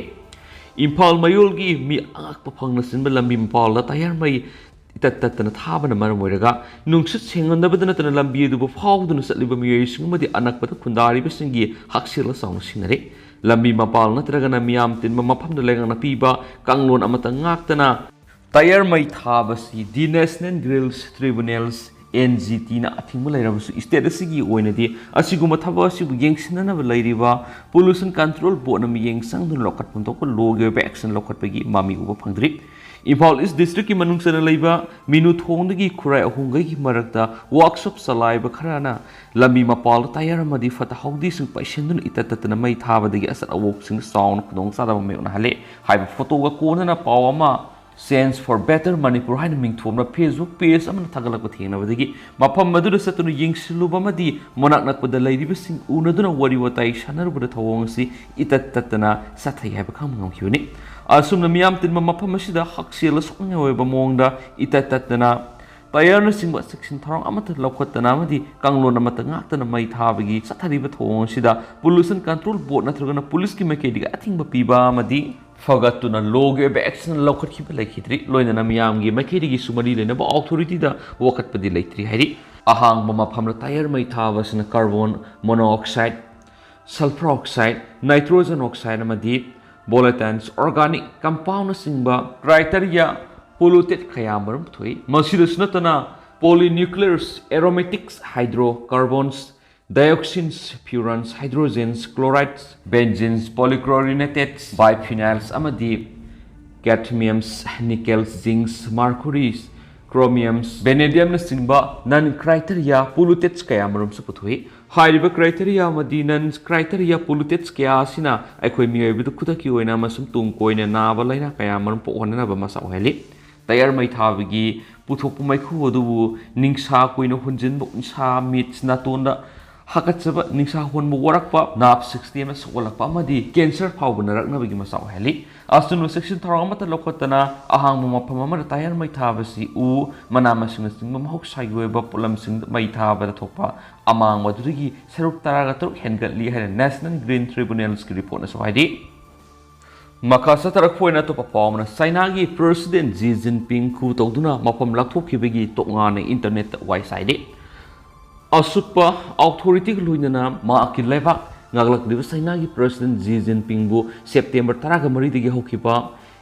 ꯏꯝꯐꯥꯜ ꯃꯌꯣꯜꯒꯤ ꯃꯤ ꯑꯉꯛꯄ ꯐꯪꯅ ꯆꯤꯟꯕ ꯂꯝꯕꯤ ꯃꯄꯥꯜꯗ ꯇꯥꯌꯔ ꯃꯩ ꯇꯠ ꯇꯠꯇꯅ ꯊꯥꯕꯅ ꯃꯔꯝ ꯑꯣꯏꯔꯒ ꯅꯨꯡꯁꯤꯠ ꯁꯦꯡꯍꯟꯗꯕꯗ ꯅꯠꯇꯅ ꯂꯝꯕꯤ ꯑꯗꯨꯕꯨ ꯐꯥꯎꯗꯨꯅ ꯆꯠꯂꯤꯕ ꯃꯤꯑꯣꯏꯁꯤꯡ ꯑꯃꯗꯤ ꯑꯅꯛꯄꯗ ꯈꯨꯟꯗꯥꯔꯤꯕꯁꯤꯡꯒꯤ ꯍꯛꯁꯦꯜ ꯆꯥꯎꯅ ꯁꯤꯡꯅꯔꯦ꯫ ꯂꯝꯕꯤ ꯃꯄꯥꯜ ꯅꯠꯇ꯭ꯔꯒꯅ ꯃꯤꯌꯥꯝ ꯇꯤꯟꯕ ꯃꯐꯝꯗ ꯂꯩꯉꯥꯛꯅ ꯄꯤꯕ ꯀꯥꯡꯂꯣꯟ ꯑꯃꯠꯇ ꯉꯥꯛꯇꯅ ꯇꯌꯥꯔ ꯃꯩ ꯊꯥꯕꯁꯤ The National Grills Tribunals, N G T ꯅ ꯑꯊꯤꯡꯕ ꯂꯩꯔꯕꯁꯨ, state ꯑꯁꯤꯒꯤ ꯑꯣꯏꯅꯗꯤ ꯑꯁꯤꯒꯨꯝꯕ ꯊꯕꯛ ꯑꯁꯤꯕꯨ ꯌꯦꯡꯁꯤꯟꯅꯅꯕ ꯂꯩꯔꯤꯕ Pollution Control Board ꯅ ꯃꯤꯠꯌꯦꯡ ꯆꯪꯗꯨꯅ ꯂꯧꯈꯠꯐꯝ ꯊꯣꯛꯄ ꯂꯣꯒꯤ ꯑꯣꯏꯕ action ꯂꯧꯈꯠꯄꯒꯤ ꯃꯃꯤ ꯎꯕ ꯐꯪꯗ꯭ꯔꯤ꯫ ꯏꯝꯐꯥꯜ East District ꯀꯤ ꯃꯅꯨꯡ ꯆꯟꯅ ꯂꯩꯕ ꯃꯤꯅꯨ ꯊꯣꯡꯗꯒꯤ ꯈꯨꯔꯥꯏ ꯑꯍꯨꯝꯒꯩꯒꯤ ꯃꯔꯛꯇ workshop ꯆꯂꯥꯏꯕ ꯈꯔꯅ ꯂꯝꯕꯤ ꯃꯄꯥꯜꯗ ꯇꯌꯥꯔ ꯑꯃꯗꯤ ꯐꯠꯇ ꯍꯥꯎꯗꯤꯁꯤꯡ ꯄꯩꯁꯤꯟꯗꯨꯅ ꯏꯇꯠ ꯇꯠꯇꯅ ꯃꯩ ꯊꯥꯕꯗꯒꯤ ꯑꯆꯠ ꯑꯋꯣꯛꯁꯤꯡꯗ ꯆꯥꯎꯅ ꯈꯨꯗꯣꯡꯆꯥꯗꯕ ꯃꯥꯌꯣꯛꯅꯍꯜꯂꯦ ꯍꯥꯏꯕ photo ꯒ ꯀꯣꯟꯅꯅ ꯄꯥꯎ ꯑꯃ Change for Better Manipur ꯍꯥꯏꯅ ꯃꯤꯡꯊꯣꯟꯕ Facebook page ꯑꯃꯅ ꯊꯥꯒꯠꯂꯛꯄ ꯊꯦꯡꯅꯕꯗꯒꯤ ꯃꯐꯝ ꯑꯗꯨꯗ ꯆꯠꯇꯨꯅ ꯌꯦꯡꯁꯤꯜꯂꯨꯕ ꯑꯃꯗꯤ ꯃꯅꯥꯛ ꯅꯛꯄꯗ ꯂꯩꯔꯤꯕꯁꯤꯡ ꯎꯅꯗꯨꯅ ꯋꯥꯔꯤ ꯋꯥꯇꯥꯏ ꯁꯥꯟꯅꯔꯨꯕꯗ ꯊꯧꯑꯣꯡ ꯑꯁꯤ ꯏꯇꯠ ꯇꯠꯇꯅ ꯆꯠꯊꯩ ꯍꯥꯏꯕ ꯈꯪꯕ ꯉꯝꯈꯤꯕꯅꯤ꯫ ꯑꯁꯨꯝꯅ ꯃꯤꯌꯥꯝ ꯇꯤꯟꯕ ꯃꯐꯝ ꯑꯁꯤꯗ ꯍꯛꯁꯦꯜ ꯁꯣꯛꯅꯤꯡꯉꯥꯏ ꯑꯣꯏꯕ ꯃꯑꯣꯡꯗ ꯏꯇꯠ ꯇꯠꯇꯅ ꯇꯌꯥꯔꯅꯆꯤꯡꯕ ꯆꯦꯛꯁꯤꯟ ꯊꯧꯔꯥꯡ ꯑꯃꯠꯇ ꯂꯧꯈꯠꯇꯅ ꯑꯃꯗꯤ ꯀꯥꯡꯂꯣꯟ ꯑꯃꯠꯇ ꯉꯥꯛꯇꯅ ꯃꯩ ꯊꯥꯕꯒꯤ ꯆꯠꯊꯔꯤꯕ ꯊꯧꯑꯣꯡ ꯑꯁꯤꯗ Pollution Control Board ꯅꯠꯇ꯭ꯔꯒꯅ ꯄꯨꯂꯤꯁꯀꯤ ꯃꯥꯏꯀꯩꯗꯒꯤ ꯑꯊꯤꯡꯕ ꯄꯤꯕ ꯑꯃꯗꯤ ꯐꯒꯠꯇꯨꯅ ꯂꯣꯒꯤ ꯑꯣꯏꯕ action ꯂꯧꯈꯠꯈꯤꯕ ꯂꯩꯈꯤꯗ꯭ꯔꯤ꯫ ꯂꯣꯏꯅꯅ ꯃꯤꯌꯥꯝꯒꯤ ꯃꯥꯏꯀꯩꯗꯒꯤꯁꯨ ꯃꯔꯤ ꯂꯩꯅꯕ authority ꯗ ꯋꯥꯀꯠꯄꯗꯤ ꯂꯩꯇ꯭ꯔꯤ ꯍꯥꯏꯔꯤ꯫ ꯑꯍꯥꯡꯕ ꯃꯐꯝꯗ ꯇꯌꯥꯔ ꯃꯩ ꯊꯥꯕ ꯑꯁꯤꯅ carbon monoxide, sulfur oxide, nitrogen oxide ꯑꯃꯗꯤ volatiles organic compound ꯅꯆꯤꯡꯕ criteria polluted ꯀꯌꯥ ꯃꯔꯨꯝ ꯊꯣꯛꯏ꯫ ꯃꯁꯤꯗꯁꯨ ꯅꯠꯇꯅ polynuclears, aromatics, hydrocarbons, dioxins, furans, hydrogens, chlorides, benzenes, polychlorinateds, biphenyls ꯑꯃꯗꯤ cadmiums, nickels, zincs, mercuries, chromiums, vanadium ꯅꯆꯤꯡꯕ non criteria pollutants ꯀꯌꯥ ꯃꯔꯨꯝꯁꯨ ꯄꯨꯊꯣꯛꯏ꯫ ꯍꯥꯏꯔꯤꯕ criteria ꯑꯃꯗꯤ non criteria pollutants ꯀꯌꯥ ꯑꯁꯤꯅ ꯑꯩꯈꯣꯏ ꯃꯤꯑꯣꯏꯕꯗ ꯈꯨꯗꯛꯀꯤ ꯑꯣꯏꯅ ꯑꯃꯁꯨꯡ ꯇꯨꯡ ꯀꯣꯏꯅ ꯅꯥꯕ ꯂꯥꯏꯅꯥ ꯀꯌꯥ ꯃꯔꯨꯝ ꯄꯣꯛꯍꯟꯅꯕ ꯃꯆꯥꯛ ꯑꯣꯏꯍꯜꯂꯤ꯫ ꯇꯌꯥꯔ ꯃꯩ ꯊꯥꯕꯒꯤ ꯄꯨꯊꯣꯛꯄ ꯃꯩꯈꯨ ꯑꯗꯨꯕꯨ ꯅꯤꯡꯁꯥ ꯀꯨꯏꯅ ꯍꯨꯟꯖꯤꯟꯕ, ꯎꯟꯁꯥ, ꯃꯤꯠ, ꯅꯥꯇꯣꯟꯗ ꯍꯥꯀꯠꯆꯕ, ꯅꯤꯡꯁꯥ ꯍꯣꯟꯕ ꯋꯥꯔꯛꯄ, nerve system ꯁꯣꯛꯍꯜꯂꯛꯄ ꯑꯃꯗꯤ cancer ꯐꯥꯎꯕ ꯅꯥꯔꯛꯅꯕꯒꯤ ꯃꯆꯥꯛ ꯑꯣꯏꯍꯜꯂꯤ꯫ ꯑꯆꯨꯝꯕ ꯆꯦꯛꯁꯤꯟ ꯊꯧꯔꯥꯡ ꯑꯃꯠꯇ ꯂꯧꯈꯠꯇꯅ ꯑꯍꯥꯡꯕ ꯃꯐꯝ ꯑꯃꯗ ꯇꯌꯥꯔ ꯃꯩ ꯊꯥꯕꯁꯤ ꯎ, ꯃꯅꯥ ꯃꯁꯤꯡꯅꯆꯤꯡꯕ ꯃꯍꯧꯁꯥꯒꯤ ꯑꯣꯏꯕ ꯄꯣꯠꯂꯝꯁꯤꯡꯗ ꯃꯩ ꯊꯥꯕꯗ ꯊꯣꯛꯄ ꯑꯃꯥꯡꯕ ꯑꯗꯨꯗꯒꯤ ꯁꯔꯨꯛ ꯇꯔꯥꯒ ꯇꯔꯨꯛ ꯍꯦꯟꯒꯠꯂꯤ ꯍꯥꯏꯅ National Green Tribunals ꯀꯤ report ꯅꯁꯨ ꯍꯥꯏꯔꯤ꯫ ꯃꯈꯥ ꯆꯠꯊꯔꯛꯄ ꯑꯣꯏꯅ ꯑꯇꯣꯞꯄ ꯄꯥꯎ ꯑꯃꯅ, ꯆꯥꯏꯅꯥꯒꯤ President Xi Jinping ꯈꯨ ꯇꯧꯗꯨꯅ ꯃꯐꯝ ꯂꯥꯞꯊꯣꯛꯈꯤꯕꯒꯤ ꯇꯣꯛꯉꯥꯅ internet ꯋꯥꯏ ꯆꯥꯏꯔꯦ꯫ ꯑꯁꯨꯛꯄ authority ꯒ ꯂꯣꯏꯅꯅ ꯃꯍꯥꯛꯀꯤ ꯂꯩꯕꯥꯛ ꯉꯥꯛꯂꯛꯂꯤꯕ ꯆꯥꯏꯅꯥꯒꯤ President Xi Jinping ꯕꯨ September ꯇꯔꯥꯒ ꯃꯔꯤꯗꯒꯤ ꯍꯧꯈꯤꯕ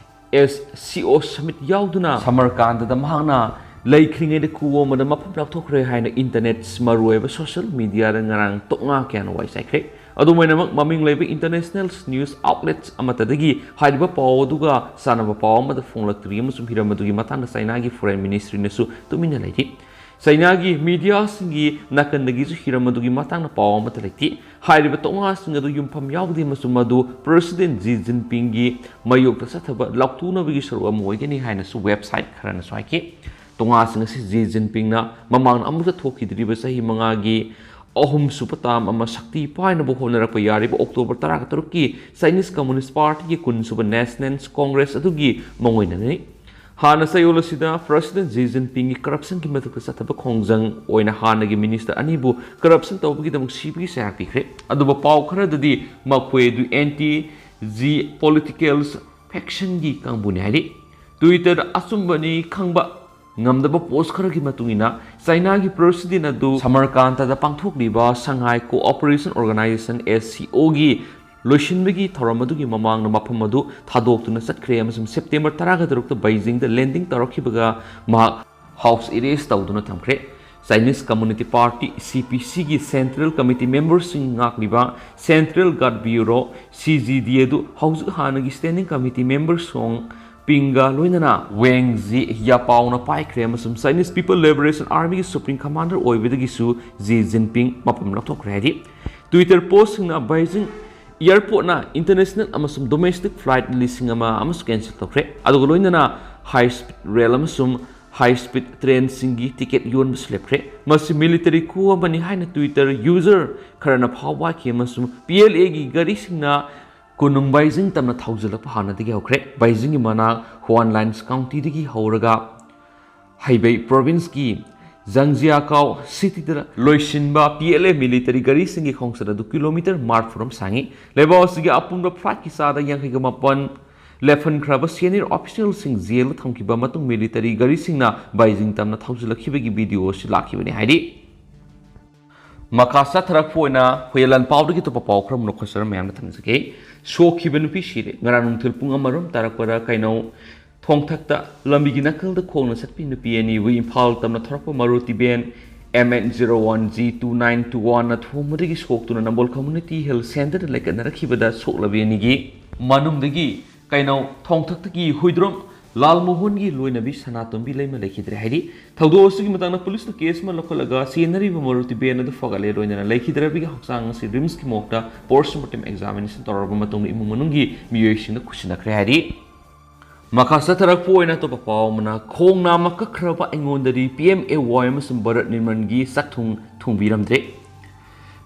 S C O summit ꯌꯥꯎꯗꯨꯅ ꯁꯃꯔꯀꯥꯟꯗꯗ ꯃꯍꯥꯛꯅ ꯂꯩꯈ꯭ꯔꯤꯉꯩꯗ ꯈꯨ ꯑꯃꯗ ꯃꯐꯝ ꯂꯥꯞꯊꯣꯛꯈ꯭ꯔꯦ ꯍꯥꯏꯅ internet ꯃꯔꯨꯑꯣꯏꯕ social media ꯗ ꯉꯔꯥꯡ ꯇꯣꯛꯉꯥ ꯀꯌꯥꯅ ꯋꯥꯏ ꯆꯥꯏꯈ꯭ꯔꯦ꯫ ꯑꯗꯨꯝ ꯑꯣꯏꯅꯃꯛ, ꯃꯃꯤꯡ ꯂꯩꯕ international news outlets ꯑꯃꯠꯇꯗꯒꯤ ꯍꯥꯏꯔꯤꯕ ꯄꯥꯎ ꯑꯗꯨꯒ ꯆꯥꯟꯅꯕ ꯄꯥꯎ ꯑꯃꯠꯇ ꯐꯣꯡꯂꯛꯇ꯭ꯔꯤ, ꯑꯃꯁꯨꯡ ꯍꯤꯔꯝ ꯑꯗꯨꯒꯤ ꯃꯇꯥꯡꯗ ꯆꯥꯏꯅꯥꯒꯤ Foreign Ministry ꯅꯁꯨ ꯇꯨꯃꯤꯟꯅ ꯂꯩꯔꯤ꯫ ꯆꯥꯏꯅꯥꯒꯤ media ꯁꯤꯡꯒꯤ ꯅꯥꯀꯟꯗꯒꯤꯁꯨ ꯍꯤꯔꯝ ꯑꯗꯨꯒꯤ ꯃꯇꯥꯡꯗ ꯄꯥꯎ ꯑꯃꯠꯇ ꯂꯩꯇꯦ꯫ ꯍꯥꯏꯔꯤꯕ ꯇꯣꯛꯉꯥꯁꯤꯡ ꯑꯗꯨ ꯌꯨꯝꯐꯝ ꯌꯥꯎꯗꯦ ꯑꯃꯁꯨꯡ ꯃꯗꯨ President Xi Jinping ꯒꯤ ꯃꯥꯌꯣꯛꯇ ꯆꯠꯊꯕ ꯂꯥꯎꯊꯣꯛꯅꯕꯒꯤ ꯁꯔꯨꯛ ꯑꯃ ꯑꯣꯏꯒꯅꯤ ꯍꯥꯏꯅꯁꯨ website ꯈꯔꯅꯁꯨ ꯍꯥꯏꯈꯤ꯫ ꯇꯣꯛꯉꯥꯁꯤꯡ ꯑꯁꯤ Xi Jinping ꯅ ꯃꯃꯥꯡꯗ ꯑꯃꯨꯛꯇ ꯊꯣꯛꯈꯤꯗ꯭ꯔꯤꯕ ꯆꯍꯤ ꯃꯉꯥꯒꯤ ꯑꯍꯨꯝꯁꯨꯕ term ꯑꯃ ꯁꯛꯇꯤ ꯄꯥꯏꯅꯕ ꯍꯣꯠꯅꯔꯛꯄ ꯌꯥꯔꯤꯕ October ꯇꯔꯥꯒ ꯇꯔꯨꯛꯀꯤ Chinese Communist Party ꯒꯤ ꯀꯨꯟꯁꯨꯕ National Congress ꯑꯗꯨꯒꯤ ꯃꯉꯣꯏꯅꯅꯤ꯫ ꯍꯥꯟꯅ ꯆꯌꯣꯜ ꯑꯁꯤꯗ President Xi Jinping ꯒꯤ corruption ꯒꯤ ꯃꯊꯛꯇ ꯆꯠꯊꯕ ꯈꯣꯡꯖꯪ ꯑꯣꯏꯅ ꯍꯥꯟꯅꯒꯤ minister ꯑꯅꯤꯕꯨ corruption ꯇꯧꯕꯒꯤꯗꯃꯛ ꯁꯤꯕꯒꯤ ꯆꯩꯔꯥꯛ ꯄꯤꯈ꯭ꯔꯦ꯫ ꯑꯗꯨꯕꯨ ꯄꯥꯎ ꯈꯔꯗꯗꯤ ꯃꯈꯣꯏ ꯑꯗꯨ anti Xi political faction ꯒꯤ ꯀꯥꯡꯕꯨꯅꯤ ꯍꯥꯏꯔꯤ꯫ Twitter ꯗ ꯑꯆꯨꯝꯕꯅꯤ ꯈꯪꯕ ꯉꯝꯗꯕ post ꯈꯔꯒꯤ ꯃꯇꯨꯡ ꯏꯟꯅ, ꯆꯥꯏꯅꯥꯒꯤ President ꯑꯗꯨ ꯁꯃꯔꯀꯥꯟꯗꯗ ꯄꯥꯡꯊꯣꯛꯂꯤꯕ Shanghai Cooperation Organization, S C O ꯒꯤ ꯂꯣꯏꯁꯤꯟꯕꯒꯤ ꯊꯧꯔꯝ ꯑꯗꯨꯒꯤ ꯃꯃꯥꯡꯗ ꯃꯐꯝ ꯑꯗꯨ ꯊꯥꯗꯣꯛꯇꯨꯅ ꯆꯠꯈ꯭ꯔꯦ ꯑꯃꯁꯨꯡ September ꯇꯔꯥꯒ ꯇꯔꯨꯛꯇ Beijing ꯗ landing ꯇꯧꯔꯛꯈꯤꯕꯒ ꯃꯍꯥꯛ house arrest ꯇꯧꯗꯨꯅ ꯊꯝꯈ꯭ꯔꯦ꯫ Chinese Communist Party, C P C ꯒꯤ Central Committee member ꯁꯤꯡ ꯉꯥꯛꯂꯤꯕ Central Guard Bureau, C G D, ꯑꯗꯨ ꯍꯧꯖꯤꯛ ꯍꯥꯟꯅꯒꯤ Standing Committee member Song Ping ꯒ ꯂꯣꯏꯅꯅ Wang Jiyapao ꯅ ꯄꯥꯏꯈ꯭ꯔꯦ ꯑꯃꯁꯨꯡ Chinese People Liberation Army ꯒꯤ Supreme Commander ꯑꯣꯏꯕꯗꯒꯤꯁꯨ Xi Jinping ꯃꯐꯝ ꯂꯧꯊꯣꯛꯈ꯭ꯔꯦ ꯍꯥꯏꯔꯤ꯫ Twitter post ꯁꯤꯡꯅ Beijing airport ꯅ international ꯑꯃꯁꯨꯡ domestic flight ꯂꯤꯁꯤꯡ ꯑꯃ ꯑꯃꯁꯨ cancel ꯇꯧꯈ꯭ꯔꯦ, ꯑꯗꯨꯒ ꯂꯣꯏꯅꯅ high speed rail ꯑꯃꯁꯨꯡ high speed train ꯁꯤꯡꯒꯤ ticket ꯌꯣꯟꯕꯁꯨ ꯂꯦꯞꯈ꯭ꯔꯦ꯫ ꯃꯁꯤ military coup ꯑꯃꯅꯤ ꯍꯥꯏꯅ Twitter user ꯈꯔꯅ ꯐꯥꯎꯕ ꯍꯥꯏꯈꯤ ꯑꯃꯁꯨꯡ P L A ꯒꯤ ꯒꯥꯔꯤꯁꯤꯡꯅ ꯀꯣꯅꯨꯡ Beijing ꯇꯝꯅ ꯊꯧꯖꯤꯜꯂꯛꯄ ꯍꯥꯟꯅꯗꯒꯤ ꯍꯧꯈ꯭ꯔꯦ꯫ Beijing ꯒꯤ ꯃꯅꯥꯛ Hualien County ꯗꯒꯤ ꯍꯧꯔꯒ Hebei Province ꯀꯤ ꯖꯪꯖꯤꯌꯥꯀꯥꯎ ꯁꯤꯇꯤꯗ ꯂꯣꯏꯁꯤꯟꯕ ꯄꯤ ꯑꯦꯜ ꯑꯦ ꯃꯤꯂꯤꯇꯔꯤ ꯒꯥꯔꯤꯁꯤꯡꯒꯤ ꯈꯣꯡꯆꯠ ꯑꯗꯨ ꯀꯤꯂꯣꯃꯤꯇꯔ ꯃꯔꯤꯐꯨ ꯔꯣꯝ ꯁꯥꯡꯉꯤ꯫ ꯂꯩꯕꯥꯛ ꯑꯁꯤꯒꯤ ꯑꯄꯨꯟꯕ ꯐ꯭ꯂꯥꯏꯠꯀꯤ ꯆꯥꯗ ꯌꯥꯡꯈꯩꯒ ꯃꯥꯄꯟ ꯂꯦꯞꯍꯟꯈ꯭ꯔꯕ ꯁꯦꯅꯤꯌꯔ ꯑꯣꯐꯤꯁꯤꯌꯦꯜꯁꯤꯡ ꯖꯦꯜꯗ ꯊꯝꯈꯤꯕ ꯃꯇꯨꯡ ꯃꯤꯂꯤꯇꯔꯤ ꯒꯥꯔꯤꯁꯤꯡꯅ ꯕꯥꯏꯖꯤꯡ ꯇꯝꯅ ꯊꯧꯖꯤꯜꯂꯛꯈꯤꯕꯒꯤ ꯚꯤꯗꯤꯑꯣ ꯑꯁꯤ ꯂꯥꯛꯈꯤꯕꯅꯤ ꯍꯥꯏꯔꯤ꯫ ꯃꯈꯥ ꯆꯠꯊꯔꯛꯄ ꯑꯣꯏꯅ ꯍꯨꯏꯌꯦꯟ ꯂꯥꯟꯄꯥꯎꯗꯒꯤ ꯑꯇꯣꯞꯄ ꯄꯥꯎ ꯈꯔ ꯑꯃꯨꯛ ꯅꯈꯣꯏ ꯁꯔ ꯃꯌꯥꯝꯅ ꯊꯝꯖꯒꯦ꯫ ꯁꯣꯛꯈꯤꯕ ꯅꯨꯄꯤ ꯁꯤꯔꯦ꯫ ꯉꯔꯥꯡ ꯅꯨꯡꯊꯤꯜ ꯄꯨꯡ ꯑꯃ ꯔꯣꯝ ꯇꯥꯔꯛꯄꯗ ꯀꯩꯅꯧ ꯊꯣꯡꯊꯛꯇ ꯂꯝꯕꯤꯒꯤ ꯅꯥꯀꯜꯗ ꯈꯣꯡꯅ ꯆꯠꯄꯤ ꯅꯨꯄꯤ ꯑꯅꯤꯕꯨ ꯏꯝꯐꯥꯜ ꯇꯝꯅ ꯊꯧꯔꯛꯄ ꯃꯔꯨꯇꯤ van M N zero one G two nine two one ꯅ ꯊꯣꯝꯕꯗꯒꯤ ꯁꯣꯛꯇꯨꯅ ꯅꯝꯕꯣꯜ ꯀꯝꯃ꯭ꯌꯨꯅꯤꯇꯤ ꯍꯦꯜꯊ ꯁꯦꯟꯇꯔꯗ ꯂꯩꯀꯠꯅꯔꯛꯈꯤꯕꯗ ꯁꯣꯛꯂꯕꯤ ꯑꯅꯤꯒꯤ ꯃꯅꯨꯡꯗꯒꯤ ꯀꯩꯅꯧ ꯊꯣꯡꯊꯛꯇꯒꯤ ꯍꯨꯏꯗ꯭ꯔꯣꯝ ꯂꯥꯜꯃꯣꯍꯟꯒꯤ ꯂꯣꯏꯅꯕꯤ ꯁꯅꯥꯇꯣꯝꯕꯤ ꯂꯩꯃ ꯂꯩꯈꯤꯗ꯭ꯔꯦ ꯍꯥꯏꯔꯤ꯫ ꯊꯧꯗꯣꯛ ꯑꯁꯤꯒꯤ ꯃꯇꯥꯡꯗ ꯄꯨꯂꯤꯁꯅ ꯀꯦꯁ ꯑꯃ ꯂꯧꯈꯠꯂꯒ ꯆꯦꯟꯅꯔꯤꯕ ꯃꯔꯨꯇꯤ ꯚꯦꯟ ꯑꯗꯨ ꯐꯒꯠꯂꯦ꯫ ꯂꯣꯏꯅꯅ ꯂꯩꯈꯤꯗ꯭ꯔꯕꯤꯒꯤ ꯍꯛꯆꯥꯡ ꯑꯁꯤ ꯔꯤꯝꯁꯀꯤ ꯃꯣꯔꯒꯇ ꯄꯣꯁꯃꯣꯔꯇꯦꯝ ꯑꯦꯛꯖꯥꯃꯤꯅꯦꯁꯟ ꯇꯧꯔꯕ ꯃꯇꯨꯡꯗ ꯏꯃꯨꯡ ꯃꯅꯨꯡꯒꯤ ꯃꯤꯑꯣꯏꯁꯤꯡꯅ ꯈꯨꯠꯁꯤꯟꯅꯈ꯭ꯔꯦ ꯍꯥꯏꯔꯤ꯫ ꯃꯈꯥ ꯆꯠꯊꯔꯛꯄ ꯑꯣꯏꯅ ꯑꯇꯣꯞꯄ ꯄꯥꯎ ꯑꯃꯅ, ꯈꯣꯡ ꯅꯥꯝꯃ ꯀꯛꯈ꯭ꯔꯕ ꯑꯩꯉꯣꯟꯗꯗꯤ P M A Y ꯑꯃꯁꯨꯡ ꯚꯥꯔꯠ ꯅꯤꯔꯃꯟꯒꯤ ꯆꯥꯛꯊꯨꯡ ꯊꯣꯡꯕꯤꯔꯝꯗ꯭ꯔꯦ꯫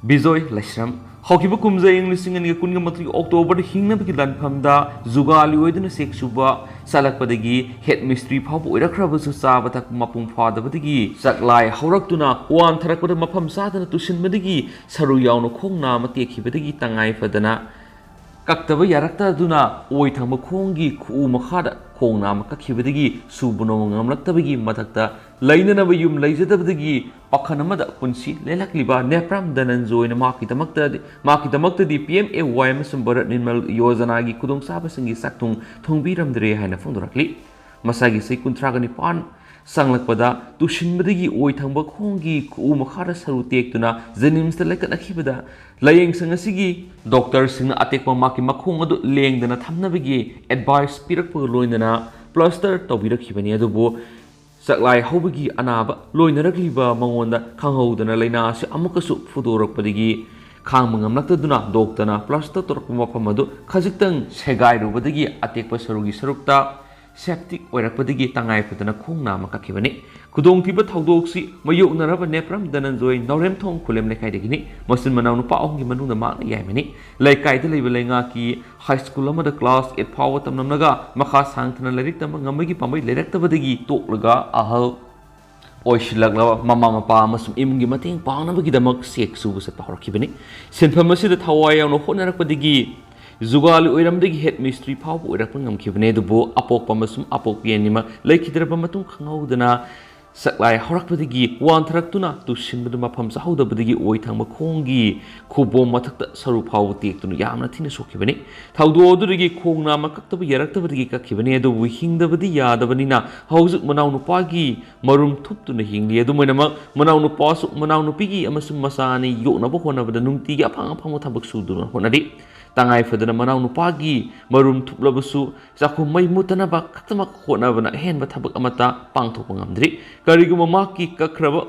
ꯕꯤꯖꯣꯏ ꯂꯥꯏꯁ꯭ꯔꯝ꯫ ꯍꯧꯈꯤꯕ ꯀꯨꯝꯖꯥ ꯏꯪ ꯂꯤꯁꯤꯡ ꯑꯅꯤꯒ ꯀꯨꯟꯒ ꯃꯥꯊꯣꯏ ꯑꯣꯛꯇꯣꯕꯔꯗ ꯍꯤꯡꯅꯕꯒꯤ ꯂꯥꯟꯐꯝꯗ ꯖꯨꯒꯥꯂꯤ ꯑꯣꯏꯗꯨꯅ ꯆꯦꯛ ꯁꯨꯕ ꯆꯠꯂꯛꯄꯗꯒꯤ ꯍꯦꯗ ꯃꯤꯁꯇ꯭ꯔꯤ ꯐꯥꯎꯕ ꯑꯣꯏꯔꯛꯈ꯭ꯔꯕꯁꯨ, ꯆꯥꯕ ꯊꯛꯄ ꯃꯄꯨꯡ ꯐꯥꯗꯕꯗꯒꯤ ꯆꯥꯛꯂꯥꯏ ꯍꯧꯔꯛꯇꯨꯅ ꯋꯥꯟꯊꯔꯛꯄꯗ ꯃꯐꯝ ꯆꯥꯗꯅ ꯇꯨꯁꯤꯟꯕꯗꯒꯤ ꯁꯔꯨ ꯌꯥꯎꯅ ꯈꯣꯡ ꯅꯥꯝꯃ ꯇꯦꯛꯈꯤꯕꯗꯒꯤ ꯇꯉꯥꯏ ꯐꯗꯅ ꯀꯛꯇꯕ ꯌꯥꯔꯛꯇꯗꯨꯅ ꯑꯣꯏ ꯊꯪꯕ ꯈꯣꯡꯒꯤ ꯈꯨꯎ ꯃꯈꯥꯗ ꯈꯣꯡ ꯅꯥꯝꯃ ꯀꯛꯈꯤꯕꯗꯒꯤ ꯁꯨꯕ ꯅꯣꯝꯕ ꯉꯝꯂꯛꯇꯕꯒꯤ ꯃꯊꯛꯇ ꯂꯩꯅꯅꯕ ꯌꯨꯝ ꯂꯩꯖꯗꯕꯗꯒꯤ ꯄꯥꯈꯟ ꯑꯃꯗ ꯄꯨꯟꯁꯤ ꯂꯦꯜꯂꯛꯂꯤꯕ ꯅꯦꯄ꯭ꯔꯥꯝ ꯗꯅꯟꯖꯣꯏꯅ ꯃꯍꯥꯛꯀꯤꯗꯃꯛꯇꯗꯤ, ꯃꯍꯥꯛꯀꯤꯗꯃꯛꯇꯗꯤ P M A Y ꯑꯃꯁꯨꯡ ꯚꯥꯔꯠ ꯅꯤꯔꯃꯜ ꯌꯣꯖꯅꯥꯒꯤ ꯈꯨꯗꯣꯡꯆꯥꯕꯁꯤꯡꯒꯤ ꯆꯥꯛꯊꯨꯡ ꯊꯣꯡꯕꯤꯔꯝꯗ꯭ꯔꯦ ꯍꯥꯏꯅ ꯐꯣꯡꯗꯣꯔꯛꯂꯤ꯫ ꯃꯁꯥꯒꯤ ꯆꯍꯤ ꯀꯨꯟꯊ꯭ꯔꯥꯒ ꯅꯤꯄꯥꯟ ꯆꯪꯂꯛꯄꯗ ꯇꯨꯁꯤꯟꯕꯗꯒꯤ ꯑꯣꯏ ꯊꯪꯕ ꯈꯣꯡꯒꯤ ꯈꯨꯎ ꯃꯈꯥꯗ ꯁꯔꯨ ꯇꯦꯛꯇꯨꯅ ꯖꯦꯅꯤꯝꯁꯇ ꯂꯩꯈꯠꯅꯈꯤꯕꯗ, ꯂꯥꯌꯦꯡꯁꯪ ꯑꯁꯤꯒꯤ ꯗꯣꯛꯇꯔꯁꯤꯡꯅ ꯑꯇꯦꯛꯄ ꯃꯍꯥꯛꯀꯤ ꯃꯈꯣꯡ ꯑꯗꯨ ꯂꯦꯡꯗꯅ ꯊꯝꯅꯕꯒꯤ ꯑꯦꯗꯚꯥꯏꯁ ꯄꯤꯔꯛꯄꯒ ꯂꯣꯏꯅꯅ ꯄ꯭ꯂꯥꯁꯇꯔ ꯇꯧꯕꯤꯔꯛꯈꯤꯕꯅꯤ꯫ ꯑꯗꯨꯕꯨ ꯆꯥꯛꯂꯥꯏ ꯍꯧꯕꯒꯤ ꯑꯅꯥꯕ ꯂꯣꯏꯅꯔꯛꯂꯤꯕ ꯃꯉꯣꯟꯗ ꯈꯪꯍꯧꯗꯅ ꯂꯥꯏꯅꯥ ꯑꯁꯤ ꯑꯃꯨꯛꯀꯁꯨ ꯐꯨꯗꯣꯔꯛꯄꯗꯒꯤ ꯈꯥꯡꯕ ꯉꯝꯂꯛꯇꯗꯨꯅ ꯗꯣꯛꯇꯔꯅ ꯄ꯭ꯂꯥꯁꯇꯔ ꯇꯧꯔꯛꯄ ꯃꯐꯝ ꯑꯗꯨ ꯈꯖꯤꯛꯇꯪ ꯁꯦꯒꯥꯏꯔꯨꯕꯗꯒꯤ ꯑꯇꯦꯛꯄ ꯁꯔꯨꯒꯤ ꯁꯔꯨꯛꯇ ꯁꯦꯞꯇꯤꯛ ꯑꯣꯏꯔꯛꯄꯗꯒꯤ ꯇꯉꯥꯏ ꯐꯗꯅ ꯈꯣꯡ ꯅꯥꯝꯃ ꯀꯛꯈꯤꯕꯅꯤ꯫ ꯈꯨꯗꯣꯡꯊꯤꯕ ꯊꯧꯗꯣꯛꯁꯤ ꯃꯥꯌꯣꯛꯅꯔꯕ ꯅꯦꯄ꯭ꯔꯥꯝ ꯗꯅꯟꯖꯣꯏ ꯅꯥꯎꯔꯦꯝꯊꯣꯡ ꯈꯨꯂꯦꯝ ꯂꯩꯀꯥꯏꯗꯒꯤꯅꯤ꯫ ꯃꯆꯤꯟ ꯃꯅꯥꯎ ꯅꯨꯄꯥ ꯑꯍꯨꯝꯒꯤ ꯃꯅꯨꯡꯗ ꯃꯍꯥꯛꯅ ꯌꯥꯏꯃꯅꯤ꯫ ꯂꯩꯀꯥꯏꯗ ꯂꯩꯕ ꯂꯩꯉꯥꯛꯀꯤ ꯍꯥꯏ ꯁ꯭ꯀꯨꯜ ꯑꯃꯗ ꯀ꯭ꯂꯥꯁ ꯑꯩꯠ ꯐꯥꯎꯕ ꯇꯝꯂꯝꯂꯒ ꯃꯈꯥ ꯁꯥꯡꯊꯅ ꯂꯥꯏꯔꯤꯛ ꯇꯝꯕ ꯉꯝꯕꯒꯤ ꯄꯥꯝꯕꯩ ꯂꯩꯔꯛꯇꯕꯗꯒꯤ ꯇꯣꯛꯂꯒ ꯑꯍꯜ ꯑꯣꯏꯁꯤꯜꯂꯛꯂꯕ ꯃꯃꯥ ꯃꯄꯥ ꯑꯃꯁꯨꯡ ꯏꯃꯨꯡꯒꯤ ꯃꯇꯦꯡ ꯄꯥꯡꯅꯕꯒꯤꯗꯃꯛ ꯆꯦꯛ ꯁꯨꯕ ꯆꯠꯄ ꯍꯧꯔꯛꯈꯤꯕꯅꯤ꯫ ꯁꯤꯟꯐꯝ ꯑꯁꯤꯗ ꯊꯋꯥꯏ ꯌꯥꯎꯅ ꯍꯣꯠꯅꯔꯛꯄꯗꯒꯤ ꯖꯨꯒꯥꯂꯤ ꯑꯣꯏꯔꯝꯗꯒꯤ ꯍꯦꯗ ꯃꯤꯁꯇ꯭ꯔꯤ ꯐꯥꯎꯕ ꯑꯣꯏꯔꯛꯄ ꯉꯝꯈꯤꯕꯅꯤ꯫ ꯑꯗꯨꯕꯨ ꯑꯄꯣꯛꯄ ꯑꯃꯁꯨꯡ ꯑꯄꯣꯛꯄꯤ ꯑꯅꯤꯃꯛ ꯂꯩꯈꯤꯗ꯭ꯔꯕ ꯃꯇꯨꯡ, ꯈꯪꯍꯧꯗꯅ ꯁꯛꯂꯥꯏ ꯍꯧꯔꯛꯄꯗꯒꯤ ꯋꯥꯟꯊꯔꯛꯇꯨꯅ ꯇꯨꯁꯤꯟꯕꯗꯨ ꯃꯐꯝ ꯆꯥꯍꯧꯗꯕꯗꯒꯤ ꯑꯣꯏ ꯊꯪꯕ ꯈꯣꯡꯒꯤ ꯈꯨꯕꯣꯝ ꯃꯊꯛꯇ ꯁꯔꯨ ꯐꯥꯎꯕ ꯇꯦꯛꯇꯨꯅ ꯌꯥꯝꯅ ꯊꯤꯅ ꯁꯣꯛꯈꯤꯕꯅꯤ꯫ ꯊꯧꯗꯣꯛ ꯑꯗꯨꯗꯒꯤ ꯈꯣꯡ ꯅꯥꯝꯃ ꯀꯛꯇꯕ ꯌꯥꯔꯛꯇꯕꯗꯒꯤ ꯀꯛꯈꯤꯕꯅꯤ꯫ ꯑꯗꯨꯕꯨ ꯍꯤꯡꯗꯕꯗꯤ ꯌꯥꯗꯕꯅꯤꯅ ꯍꯧꯖꯤꯛ ꯃꯅꯥꯎꯅꯨꯄꯥꯒꯤ ꯃꯔꯨꯝ ꯊꯨꯞꯇꯨꯅ ꯍꯤꯡꯂꯤ꯫ ꯑꯗꯨꯝ ꯑꯣꯏꯅꯃꯛ, ꯃꯅꯥꯎꯅꯨꯄꯥꯁꯨ, ꯃꯅꯥꯎꯅꯨꯄꯤꯒꯤ ꯑꯃꯁꯨꯡ ꯃꯆꯥ ꯑꯅꯤ ꯌꯣꯛꯅꯕ ꯍꯣꯠꯅꯕꯗ ꯅꯨꯡꯇꯤꯒꯤ ꯑꯐꯪ ꯑꯐꯪꯕ ꯊꯕꯛ ꯁꯨꯗꯨꯅ ꯍꯣꯠꯅꯔꯤ꯫ ꯇꯉꯥꯏ ꯐꯗꯅ ꯃꯅꯥꯎꯅꯨꯄꯥꯒꯤ ꯃꯔꯨꯝ ꯊꯨꯞꯂꯕꯁꯨ ꯆꯥꯛꯈꯨꯝ ꯃꯩ ꯃꯨꯠꯇꯅꯕ ꯈꯛꯇꯃꯛ ꯍꯣꯠꯅꯕꯅ ꯑꯍꯦꯟꯕ ꯊꯕꯛ ꯑꯃꯠꯇ ꯄꯥꯡꯊꯣꯛꯄ ꯉꯝꯗ꯭ꯔꯤ꯫ ꯀꯔꯤꯒꯨꯝꯕ ꯃꯍꯥꯛꯀꯤ ꯀꯛꯈ꯭ꯔꯕ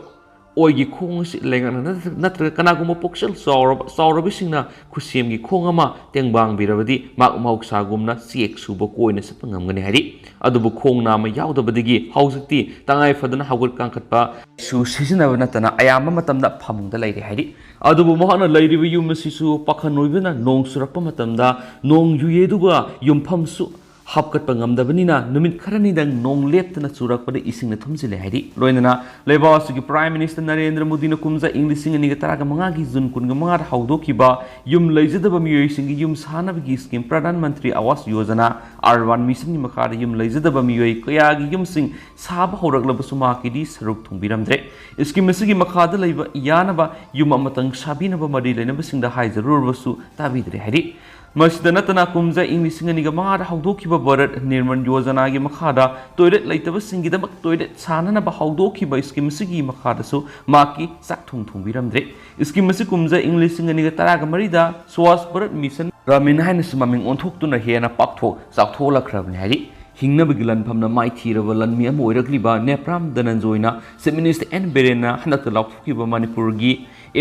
ꯑꯣꯏꯒꯤ ꯈꯣꯡ ꯑꯁꯤ ꯂꯩꯉꯥꯛꯅ ꯅꯠꯇ꯭ꯔ-, ꯅꯠꯇ꯭ꯔꯒ ꯀꯅꯥꯒꯨꯝꯕ ꯄꯨꯛꯆꯦꯜ ꯆꯥꯎꯔꯕ, ꯆꯥꯎꯔꯕꯁꯤꯡꯅ ꯈꯨꯠꯁꯦꯝꯒꯤ ꯈꯣꯡ ꯑꯃ ꯇꯦꯡꯕꯥꯡꯕꯤꯔꯕꯗꯤ ꯃꯍꯥꯛ ꯃꯍꯧꯁꯥꯒꯨꯝꯅ ꯆꯦꯛ ꯁꯨꯕ ꯀꯣꯏꯅ ꯆꯠꯄ ꯉꯝꯒꯅꯤ ꯍꯥꯏꯔꯤ꯫ ꯑꯗꯨꯕꯨ ꯈꯣꯡ ꯅꯥꯝꯃ ꯌꯥꯎꯗꯕꯗꯒꯤ ꯍꯧꯖꯤꯛꯇꯤ ꯇꯉꯥꯏ ꯐꯗꯅ ꯍꯧꯒꯠ ꯀꯥꯡꯈꯠꯄ ꯁꯨ ꯁꯤꯖꯤꯟꯅꯕ ꯅꯠꯇꯅ ꯑꯌꯥꯝꯕ ꯃꯇꯝꯗ ꯐꯃꯨꯡꯗ ꯂꯩꯔꯦ ꯍꯥꯏꯔꯤ꯫ ꯑꯗꯨꯕꯨ ꯃꯍꯥꯛꯅ ꯂꯩꯔꯤꯕ ꯌꯨꯝ ꯑꯁꯤꯁꯨ ꯄꯥꯈꯟ ꯑꯣꯏꯕꯅ ꯅꯣꯡ ꯆꯨꯔꯛꯄ ꯃꯇꯝꯗ ꯅꯣꯡ ꯌꯨꯏ, ꯑꯗꯨꯒ ꯌꯨꯝꯐꯝꯁꯨ ꯍꯥꯞꯀꯠꯄ ꯉꯝꯗꯕꯅꯤꯅ ꯅꯨꯃꯤꯠ ꯈꯔꯅꯤꯗꯪ ꯅꯣꯡ ꯂꯦꯞꯇꯅ ꯆꯨꯔꯛꯄꯗ ꯏꯁꯤꯡꯅ ꯊꯨꯝꯖꯤꯜꯂꯦ ꯍꯥꯏꯔꯤ꯫ ꯂꯣꯏꯅꯅ ꯂꯩꯕꯥꯛ ꯑꯁꯤꯒꯤ Prime Minister ꯅꯔꯦꯟꯗ꯭ꯔ ꯃꯣꯗꯤꯅ ꯀꯨꯝꯖꯥ ꯏꯪ ꯂꯤꯁꯤꯡ ꯑꯅꯤꯒ ꯇꯔꯥꯒ ꯃꯉꯥꯒꯤ ꯖꯨꯟ ꯀꯨꯟꯒ ꯃꯉꯥꯗ ꯍꯧꯗꯣꯛꯈꯤꯕ ꯌꯨꯝ ꯂꯩꯖꯗꯕ ꯃꯤꯑꯣꯏꯁꯤꯡꯒꯤ ꯌꯨꯝ ꯁꯥꯅꯕꯒꯤ scheme Pradhan Mantri Awas Yojana Urban Mission ꯒꯤ ꯃꯈꯥꯗ ꯌꯨꯝ ꯂꯩꯖꯗꯕ ꯃꯤꯑꯣꯏ ꯀꯌꯥꯒꯤ ꯌꯨꯝꯁꯤꯡ ꯁꯥꯕ ꯍꯧꯔꯛꯂꯕꯁꯨ ꯃꯍꯥꯛꯀꯤꯗꯤ ꯁꯔꯨꯛ ꯊꯨꯡꯕꯤꯔꯝꯗ꯭ꯔꯦ꯫ Scheme ꯑꯁꯤꯒꯤ ꯃꯈꯥꯗ ꯂꯩꯕ ꯌꯥꯅꯕ ꯌꯨꯝ ꯑꯃꯇꯪ ꯁꯥꯕꯤꯅꯕ ꯃꯔꯤ ꯂꯩꯅꯕꯁꯤꯡꯗ ꯍꯥꯏꯖꯔꯨꯔꯕꯁꯨ ꯇꯥꯕꯤꯗ꯭ꯔꯦ ꯍꯥꯏꯔꯤ꯫ ꯃꯁꯤꯗ ꯅꯠꯇꯅ ꯀꯨꯝꯖꯥ ꯏꯪ ꯂꯤꯁꯤꯡ ꯑꯅꯤꯒ ꯃꯉꯥꯗ ꯍꯧꯗꯣꯛꯈꯤꯕ ꯚꯥꯔꯠ ꯅꯤꯔꯃꯟ ꯌꯣꯖꯅꯥꯒꯤ ꯃꯈꯥꯗ toilet ꯂꯩꯇꯕꯁꯤꯡꯒꯤꯗꯃꯛ toilet ꯁꯥꯅꯅꯕ ꯍꯧꯗꯣꯛꯈꯤꯕ scheme ꯑꯁꯤꯒꯤ ꯃꯈꯥꯗꯁꯨ ꯃꯍꯥꯛꯀꯤ ꯆꯥꯛ ꯊꯣꯡ ꯊꯣꯡꯕꯤꯔꯝꯗ꯭ꯔꯦ꯫ Scheme ꯑꯁꯤ ꯀꯨꯝꯖꯥ ꯏꯪ ꯂꯤꯁꯤꯡ ꯑꯅꯤꯒ ꯇꯔꯥꯒ ꯃꯔꯤꯗ Swachh Bharat Mission Gramin ꯍꯥꯏꯅꯁꯨ ꯃꯃꯤꯡ ꯑꯣꯟꯊꯣꯛꯇꯨꯅ ꯍꯦꯟꯅ ꯄꯥꯛꯊꯣꯛ ꯆꯥꯎꯊꯣꯛꯂꯛꯈ꯭ꯔꯕꯅꯤ ꯍꯥꯏꯔꯤ꯫ ꯍꯤꯡꯅꯕꯒꯤ ꯂꯥꯟꯐꯝꯅ ꯃꯥꯏꯊꯤꯔꯕ ꯂꯥꯟꯃꯤ ꯑꯃ ꯑꯣꯏꯔꯛꯂꯤꯕ ꯅꯦꯄ꯭ꯔꯥꯝ ꯗꯅꯟꯖꯣꯏꯅ Chief Minister ꯑꯦꯟ ꯕꯤꯔꯦꯟꯅ ꯍꯟꯗꯛꯇ ꯂꯥꯎꯊꯣꯛꯈꯤꯕ ꯃꯅꯤꯄꯨꯔꯒꯤ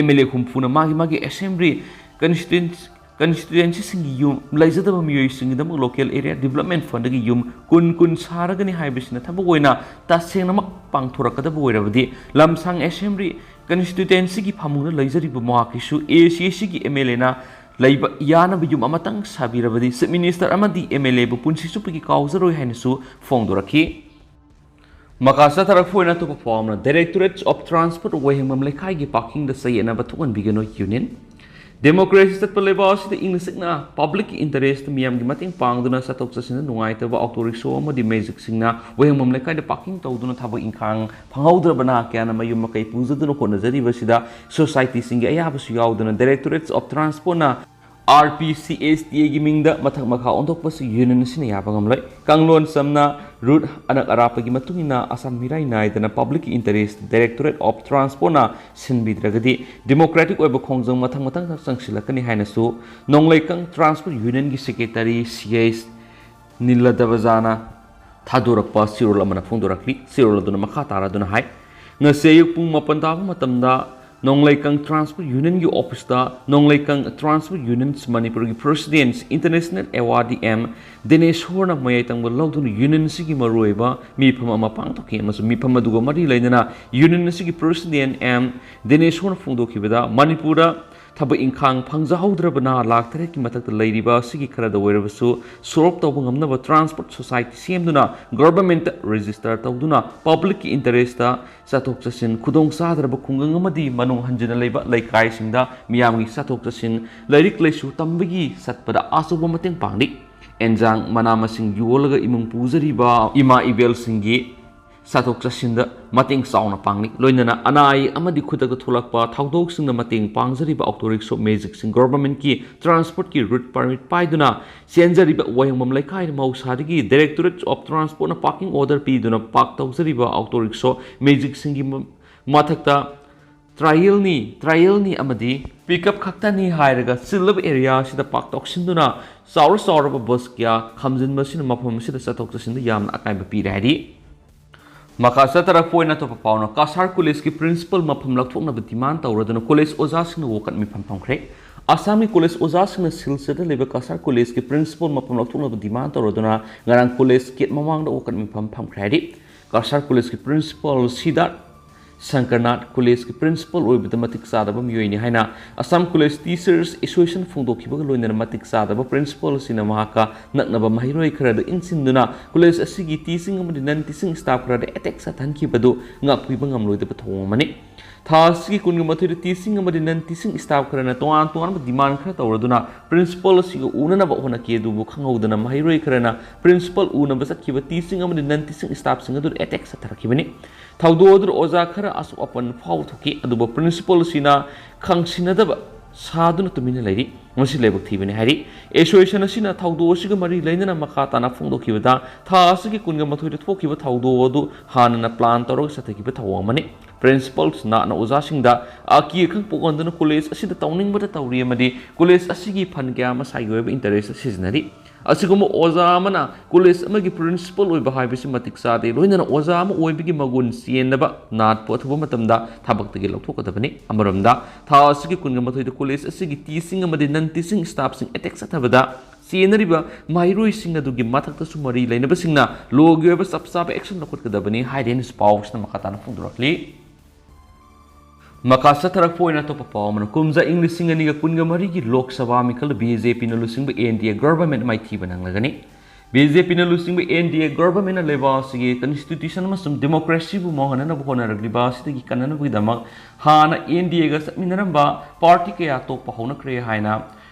MLA ꯍꯨꯝꯐꯨꯅ ꯃꯥꯒꯤ ꯃꯥꯒꯤ assembly constituency constituencyꯁꯤꯡꯒꯤ ꯌꯨꯝ ꯂꯩꯖꯗꯕ ꯃꯤꯑꯣꯏꯁꯤꯡꯒꯤꯗꯃꯛ local area development fundꯒꯤ ꯌꯨꯝ ꯀꯨꯟ ꯀꯨꯟ ꯁꯥꯔꯒꯅꯤ ꯍꯥꯏꯕꯁꯤꯅ ꯊꯕꯛ ꯑꯣꯏꯅ ꯇꯁꯦꯡꯅꯃꯛ ꯄꯥꯡꯊꯣꯔꯛꯀꯗꯕ ꯑꯣꯏꯔꯕꯗꯤ ꯂꯝꯁꯥꯡ assembly constituencyꯒꯤ ꯐꯃꯨꯡꯗ ꯂꯩꯖꯔꯤꯕ ꯃꯍꯥꯛꯀꯤꯁꯨ ACACꯒꯤ MLAꯅ ꯂꯩꯕ ꯌꯥꯅꯕ ꯌꯨꯝ ꯑꯃꯇꯪ ꯁꯥꯕꯤꯔꯕꯗꯤ Chief Minister ꯑꯃꯗꯤ MLAꯕꯨ ꯄꯨꯟꯁꯤ ꯆꯨꯞꯄꯒꯤ ꯀꯥꯎꯖꯔꯣꯏ ꯍꯥꯏꯅꯁꯨ ꯐꯣꯡꯗꯣꯔꯛꯈꯤ꯫ ꯃꯈꯥ ꯆꯠꯊꯔꯛꯄ ꯑꯣꯏꯅ ꯑꯇꯣꯞꯄ ꯄꯥꯎ ꯑꯃꯅ, Directorate of Transport ꯋꯥꯍꯦꯡꯕꯝ ꯂꯩꯀꯥꯏꯒꯤ parking ꯗ ꯆꯌꯦꯠꯅꯕ ꯊꯣꯛꯍꯟꯕꯤꯒꯅꯨ Union꯫ Democracy ꯆꯠꯄ ꯂꯩꯕꯥꯛ ꯑꯁꯤꯗ ꯏꯪꯅ ꯆꯤꯛꯅ public ꯀꯤ interest, ꯃꯤꯌꯥꯝꯒꯤ ꯃꯇꯦꯡ ꯄꯥꯡꯗꯨꯅ ꯆꯠꯊꯣꯛ ꯆꯠꯁꯤꯟꯗ ꯅꯨꯡꯉꯥꯏꯇꯕ auto rickshaw ꯑꯃꯗꯤ magic ꯁꯤꯡꯅ ꯋꯥꯍꯦꯡꯕꯝ ꯂꯩꯀꯥꯏꯗ parking ꯇꯧꯗꯨꯅ ꯊꯕꯛ ꯏꯪꯈꯥꯡ ꯐꯪꯍꯧꯗ꯭ꯔꯕ ꯅꯍꯥ ꯀꯌꯥꯅ ꯃꯌꯨꯝ ꯃꯀꯩ ꯄꯨꯖꯗꯨꯅ ꯍꯣꯠꯅꯖꯔꯤꯕꯁꯤꯗ society ꯁꯤꯡꯒꯤ ꯑꯌꯥꯕꯁꯨ ꯌꯥꯎꯗꯅ Directorate of Transport ꯅ R P C S T A ꯒꯤ ꯃꯤꯡꯗ ꯃꯊꯛ ꯃꯈꯥ ꯑꯣꯟꯊꯣꯛꯄꯁꯤ union ꯑꯁꯤꯅ ꯌꯥꯕ ꯉꯝꯂꯣꯏ꯫ ꯀꯥꯡꯂꯣꯟ ꯆꯝꯅ route ꯑꯅꯛ ꯑꯔꯥꯞꯄꯒꯤ ꯃꯇꯨꯡ ꯏꯟꯅ ꯑꯁꯥꯝ ꯃꯤꯔꯥꯏ ꯅꯥꯏꯗꯅ public ꯀꯤ interest Directorate of Transport ꯅ ꯁꯤꯟꯕꯤꯗ꯭ꯔꯒꯗꯤ democratic ꯑꯣꯏꯕ ꯈꯣꯡꯖꯪ ꯃꯊꯪ ꯃꯊꯪ ꯆꯪꯁꯤꯜꯂꯛꯀꯅꯤ ꯍꯥꯏꯅꯁꯨ ꯅꯣꯡꯂꯩꯀꯪ Transport Union ꯒꯤ secretary C H ꯅꯤꯂꯗꯕꯖꯥꯅ ꯊꯥꯗꯣꯔꯛꯄ ꯆꯦꯔꯣꯜ ꯑꯃꯅ ꯐꯣꯡꯗꯣꯔꯛꯂꯤ꯫ ꯆꯦꯔꯣꯜ ꯑꯗꯨꯅ ꯃꯈꯥ ꯇꯥꯔꯗꯨꯅ ꯍꯥꯏ, ꯉꯁꯤ ꯑꯌꯨꯛ ꯄꯨꯡ ꯃꯥꯄꯟ ꯇꯥꯕ ꯃꯇꯝꯗ ꯅꯣꯡꯂꯩꯀꯪ Transport Union ꯒꯤ office ꯇ ꯅꯣꯡꯂꯩꯀꯪ Transport Union ꯃꯅꯤꯄꯨꯔꯒꯤ President International Award M ꯗꯤꯅꯦꯁꯣꯔꯅ ꯃꯌꯥꯏ ꯇꯪꯕ ꯂꯧꯗꯨꯅ union ꯑꯁꯤꯒꯤ ꯃꯔꯨꯑꯣꯏꯕ ꯃꯤꯐꯝ ꯑꯃ ꯄꯥꯡꯊꯣꯛꯈꯤ ꯑꯃꯁꯨꯡ ꯃꯤꯐꯝ ꯑꯗꯨꯒ ꯃꯔꯤ ꯂꯩꯅꯅ union ꯑꯁꯤꯒꯤ President M ꯗꯤꯅꯦꯁꯣꯔꯅ ꯐꯣꯡꯗꯣꯛꯈꯤꯕꯗ, ꯃꯅꯤꯄꯨꯔꯗ ꯊꯕꯛ ꯏꯪꯈꯥꯡ ꯐꯪꯖꯍꯧꯗ꯭ꯔꯕ ꯅꯍꯥ ꯂꯥꯈ ꯇꯔꯦꯠꯀꯤ ꯃꯊꯛꯇ ꯂꯩꯔꯤꯕ ꯑꯁꯤꯒꯤ ꯈꯔꯗ ꯑꯣꯏꯔꯕꯁꯨ solve ꯇꯧꯕ ꯉꯝꯅꯕ transport society ꯁꯦꯝꯗꯨꯅ government ꯇ register ꯇꯧꯗꯨꯅ public ꯀꯤ interest ꯇ ꯆꯠꯊꯣꯛ ꯆꯠꯁꯤꯟ ꯈꯨꯗꯣꯡ ꯆꯥꯗ꯭ꯔꯕ ꯈꯨꯡꯒꯪ ꯑꯃꯗꯤ ꯃꯅꯨꯡ ꯍꯟꯖꯤꯟꯅ ꯂꯩꯕ ꯂꯩꯀꯥꯏꯁꯤꯡꯗ ꯃꯤꯌꯥꯝꯒꯤ ꯆꯠꯊꯣꯛ ꯆꯠꯁꯤꯟ, ꯂꯥꯏꯔꯤꯛ ꯂꯥꯏꯁꯨ ꯇꯝꯕꯒꯤ ꯆꯠꯄꯗ ꯑꯆꯧꯕ ꯃꯇꯦꯡ ꯄꯥꯡꯂꯤ꯫ ꯑꯦꯟꯖꯥꯡ ꯃꯅꯥ ꯃꯁꯤꯡ ꯌꯣꯜꯂꯒ ꯏꯃꯨꯡ ꯄꯨꯖꯔꯤꯕ ꯏꯃꯥ ꯏꯕꯦꯜꯁꯤꯡꯒꯤ ꯆꯠꯊꯣꯛ ꯆꯠꯁꯤꯟꯗ ꯃꯇꯦꯡ ꯆꯥꯎꯅ ꯄꯥꯡꯂꯤ꯫ ꯂꯣꯏꯅꯅ ꯑꯅꯥ ꯑꯌꯦꯛ ꯑꯃꯗꯤ ꯈꯨꯗꯛꯇ ꯊꯣꯛꯂꯛꯄ ꯊꯧꯗꯣꯛꯁꯤꯡꯗ ꯃꯇꯦꯡ ꯄꯥꯡꯖꯔꯤꯕ auto rickshaw magic ꯁꯤꯡ government ꯀꯤ transport ꯀꯤ route permit ꯄꯥꯏꯗꯨꯅ ꯆꯦꯟꯖꯔꯤꯕ ꯋꯥꯍꯦꯡꯕꯝ ꯂꯩꯀꯥꯏꯗ ꯃꯍꯧꯁꯥꯗꯒꯤ Directorate of Transport ꯅ parking order ꯄꯤꯗꯨꯅ park ꯇꯧꯖꯔꯤꯕ auto rickshaw magic ꯁꯤꯡꯒꯤ ꯃ-, ꯃꯊꯛꯇ trial ꯅꯤ, trial ꯅꯤ ꯑꯃꯗꯤ pickup ꯈꯛꯇꯅꯤ ꯍꯥꯏꯔꯒ ꯆꯤꯜꯂꯕ area ꯑꯁꯤꯗ park ꯇꯧꯁꯤꯟꯗꯨꯅ ꯆꯥꯎꯔ ꯆꯥꯎꯔꯕ bus ꯀꯌꯥ ꯈꯥꯝꯖꯤꯟꯕ ꯑꯁꯤꯅ ꯃꯐꯝ ꯑꯁꯤꯗ ꯆꯠꯊꯣꯛ ꯆꯠꯁꯤꯟꯗ ꯌꯥꯝꯅ ꯑꯀꯥꯏꯕ ꯄꯤꯔꯦ ꯍꯥꯏꯔꯤ꯫ ꯃꯈꯥ ꯆꯠꯊꯔꯛꯄ ꯑꯣꯏꯅ ꯑꯇꯣꯞꯄ ꯄꯥꯎꯅ, ꯀꯁꯥꯔ college ꯀꯤ principal ꯃꯐꯝ ꯂꯧꯊꯣꯛꯅꯕ demand ꯇꯧꯔꯗꯨꯅ college ꯑꯣꯖꯥꯁꯤꯡꯅ ꯋꯥꯀꯠ ꯃꯤꯐꯝ ꯐꯝꯈ꯭ꯔꯦ꯫ ꯑꯁꯥꯝꯒꯤ college ꯑꯣꯖꯥꯁꯤꯡꯅ ꯁꯤꯜꯆꯔꯗ ꯂꯩꯕ ꯀꯁꯥꯔ college ꯀꯤ principal ꯃꯐꯝ ꯂꯧꯊꯣꯛꯅꯕ demand ꯇꯧꯔꯗꯨꯅ ꯉꯔꯥꯡ college gate ꯃꯃꯥꯡꯗ ꯋꯥꯀꯠ ꯃꯤꯐꯝ ꯐꯝꯈ꯭ꯔꯦ ꯍꯥꯏꯔꯤ꯫ ꯀꯁꯥꯔ college ꯀꯤ principal ꯁꯤꯗꯥꯔ ꯁꯪꯀꯔꯅꯥꯊ ꯀꯣꯂꯦꯖꯀꯤ ꯄ꯭ꯔꯤꯟꯁꯤꯄꯜ ꯑꯣꯏꯕꯗ ꯃꯇꯤꯛ ꯆꯥꯗꯕ ꯃꯤꯑꯣꯏꯅꯤ ꯍꯥꯏꯅ ꯑꯁꯥꯝ ꯀꯣꯂꯦꯖ ꯇꯤꯆꯔꯁ ꯑꯦꯁꯣꯁꯤꯌꯦꯁꯟ ꯐꯣꯡꯗꯣꯛꯈꯤꯕꯒ ꯂꯣꯏꯅꯅ ꯃꯇꯤꯛ ꯆꯥꯗꯕ ꯄ꯭ꯔꯤꯟꯁꯤꯄꯜ ꯑꯁꯤꯅ ꯃꯍꯥꯛꯀ ꯅꯛꯅꯕ ꯃꯍꯩꯔꯣꯏ ꯈꯔꯗ ꯏꯟꯁꯤꯟꯗꯨꯅ ꯀꯣꯂꯦꯖ ꯑꯁꯤꯒꯤ ꯇꯤꯆꯤꯡ ꯑꯃꯗꯤ ꯅꯟ ꯇꯤꯆꯤꯡ ꯁ꯭ꯇꯥꯐ ꯈꯔꯗ ꯑꯦꯇꯦꯛ ꯆꯠꯊꯍꯟꯈꯤꯕꯗꯨ ꯉꯥꯛꯄꯤꯕ ꯉꯝꯂꯣꯏꯗꯕ ꯊꯧꯑꯣꯡ ꯑꯃꯅꯤ꯫ ꯊꯥ ꯑꯁꯤꯒꯤ ꯀꯨꯟꯒ ꯃꯥꯊꯣꯏꯗ ꯇꯤꯆꯤꯡ ꯑꯃꯗꯤ ꯅꯟ ꯇꯤꯆꯤꯡ ꯁ꯭ꯇꯥꯐ ꯈꯔꯅ ꯇꯣꯉꯥꯟ ꯇꯣꯉꯥꯟꯕ ꯗꯤꯃꯥꯟ ꯈꯔ ꯇꯧꯔꯗꯨꯅ ꯄ꯭ꯔꯤꯟꯁꯤꯄꯜ ꯑꯁꯤꯒ ꯎꯅꯅꯕ ꯍꯣꯠꯅꯈꯤ, ꯑꯗꯨꯕꯨ ꯈꯪꯍꯧꯗꯅ ꯃꯍꯩꯔꯣꯏ ꯈꯔꯅ ꯄ꯭ꯔꯤꯟꯁꯤꯄꯜ ꯎꯅꯕ ꯆꯠꯈꯤꯕ ꯇꯤꯆꯤꯡ ꯑꯃꯗꯤ ꯅꯟ ꯇꯤꯆꯤꯡ ꯁ꯭ꯇꯥꯐꯁꯤꯡ ꯑꯗꯨꯗ ꯑꯦꯇꯦꯛ ꯆꯠꯊꯔꯛꯈꯤꯕꯅꯤ꯫ ꯊꯧꯗꯣꯛ ꯑꯗꯨꯗ ꯑꯣꯖꯥ ꯈꯔ ꯑꯁꯣꯛ ꯑꯄꯟ ꯐꯥꯎꯕ ꯊꯣꯛꯈꯤ, ꯑꯗꯨꯕꯨ ꯄ꯭ꯔꯤꯟꯁꯤꯄꯜ ꯑꯁꯤꯅ ꯈꯪꯁꯤꯟꯅꯗꯕ ꯁꯥꯗꯨꯅ ꯇꯨꯃꯤꯟꯅ ꯂꯩꯔꯤ꯫ ꯃꯁꯤ ꯂꯥꯏꯕꯛ ꯊꯤꯕꯅꯤ ꯍꯥꯏꯔꯤ꯫ ꯑꯦꯁꯣꯁꯤꯌꯦꯁꯟ ꯑꯁꯤꯅ ꯊꯧꯗꯣꯛ ꯑꯁꯤꯒ ꯃꯔꯤ ꯂꯩꯅꯅ ꯃꯈꯥ ꯇꯥꯅ ꯐꯣꯡꯗꯣꯛꯈꯤꯕꯗ, ꯊꯥ ꯑꯁꯤꯒꯤ ꯀꯨꯟꯒ ꯃꯥꯊꯣꯏꯗ ꯊꯣꯛꯈꯤꯕ ꯊꯧꯗꯣꯛ ꯑꯗꯨ ꯍꯥꯟꯅꯅ ꯄ꯭ꯂꯥꯟ ꯇꯧꯔꯒ ꯆꯠꯊꯈꯤꯕ ꯊꯧꯑꯣꯡ ꯑꯃꯅꯤ꯫ ꯄ꯭ꯔꯤꯟꯁꯤꯄꯜꯁꯤꯡꯅ ꯑꯣꯖꯥꯁꯤꯡꯗ ꯑꯀꯤ ꯑꯈꯪ ꯄꯣꯛꯍꯟꯗꯨꯅ ꯀꯣꯂꯦꯖ ꯑꯁꯤꯗ ꯇꯧꯅꯤꯡꯕꯇ ꯇꯧꯔꯤ ꯑꯃꯗꯤ ꯀꯣꯂꯦꯖ ꯑꯁꯤꯒꯤ ꯐꯟ ꯀꯌꯥ ꯃꯁꯥꯒꯤ ꯑꯣꯏꯕ ꯏꯟꯇꯔꯦꯁꯇ ꯁꯤꯖꯤꯟꯅꯔꯤ꯫ ꯑꯁꯤꯒꯨꯝꯕ ꯑꯣꯖꯥ ꯑꯃꯅ ꯀꯣꯂꯦꯖ ꯑꯃꯒꯤ ꯄ꯭ꯔꯤꯟꯁꯤꯄꯜ ꯑꯣꯏꯕ ꯍꯥꯏꯕꯁꯤ ꯃꯇꯤꯛ ꯆꯥꯗꯦ꯫ ꯂꯣꯏꯅꯅ ꯑꯣꯖꯥ ꯑꯃ ꯑꯣꯏꯕꯒꯤ ꯃꯒꯨꯟ ꯆꯦꯟꯅꯕ ꯅꯥꯠꯄꯨ ꯑꯊꯨꯕ ꯃꯇꯝꯗ ꯊꯕꯛꯇꯒꯤ ꯂꯧꯊꯣꯛꯀꯗꯕꯅꯤ꯫ ꯑꯃꯔꯣꯝꯗ, ꯊꯥ ꯑꯁꯤꯒꯤ ꯀꯨꯟꯒ ꯃꯥꯊꯣꯏꯗ ꯀꯣꯂꯦꯖ ꯑꯁꯤꯒꯤ ꯇꯤꯆꯤꯡ ꯑꯃꯗꯤ ꯅꯟ ꯇꯤꯆꯤꯡ ꯁ꯭ꯇꯥꯐꯁꯤꯡ ꯑꯦꯇꯦꯛ ꯆꯠꯊꯕꯗ ꯆꯦꯟꯅꯔꯤꯕ ꯃꯍꯩꯔꯣꯏꯁꯤꯡ ꯑꯗꯨꯒꯤ ꯃꯊꯛꯇꯁꯨ ꯃꯔꯤ ꯂꯩꯅꯕꯁꯤꯡꯅ ꯂꯣꯒꯤ ꯑꯣꯏꯕ ꯆꯞ ꯆꯥꯕ ꯑꯦꯛꯁꯟ ꯂꯧꯈꯠꯀꯗꯕꯅꯤ ꯍꯥꯏꯔꯦꯅꯁꯨ ꯄꯥꯎꯁꯤꯅ ꯃꯈꯥ ꯇꯥꯅ ꯐꯣꯡꯗꯣꯔꯛꯂꯤ꯫ ꯃꯈꯥ ꯆꯠꯊꯔꯛꯄ ꯑꯣꯏꯅ ꯑꯇꯣꯞꯄ ꯄꯥꯎ ꯑꯃꯅ, ꯀꯨꯝꯖꯥ ꯏꯪ ꯂꯤꯁꯤꯡ ꯑꯅꯤꯒ ꯀꯨꯟꯒ ꯃꯔꯤꯒꯤ ꯂꯣꯛ ꯁꯚꯥ ꯃꯤꯈꯜꯗ ꯕꯤ ꯖꯦ ꯄꯤꯅ ꯂꯨꯆꯤꯡꯕ ꯑꯦꯟ ꯗꯤ ꯑꯦ ꯒꯚꯔꯟꯃꯦꯟꯠ ꯃꯥꯏꯊꯤꯕ ꯅꯪꯂꯒꯅꯤ꯫ ꯕꯤ ꯖꯦ ꯄꯤꯅ ꯂꯨꯆꯤꯡꯕ ꯑꯦꯟ ꯗꯤ ꯑꯦ ꯒꯚꯔꯟꯃꯦꯟꯠꯅ ꯂꯩꯕꯥꯛ ꯑꯁꯤꯒꯤ ꯀꯟꯁꯇꯤꯇ꯭ꯌꯨꯁꯟ ꯑꯃꯁꯨꯡ ꯗꯦꯃꯣꯀ꯭ꯔꯦꯁꯤꯕꯨ ꯃꯥꯡꯍꯟꯅꯅꯕ ꯍꯣꯠꯅꯔꯛꯂꯤꯕ ꯑꯁꯤꯗꯒꯤ ꯀꯟꯅꯅꯕꯒꯤꯗꯃꯛ ꯍꯥꯟꯅ ꯑꯦꯟ ꯗꯤ ꯑꯦꯒ ꯆꯠꯃꯤꯟꯅꯔꯝꯕ ꯄꯥꯔꯇꯤ ꯀꯌꯥ ꯇꯣꯛꯄ ꯍꯧꯅꯈ꯭ꯔꯦ ꯍꯥꯏꯅ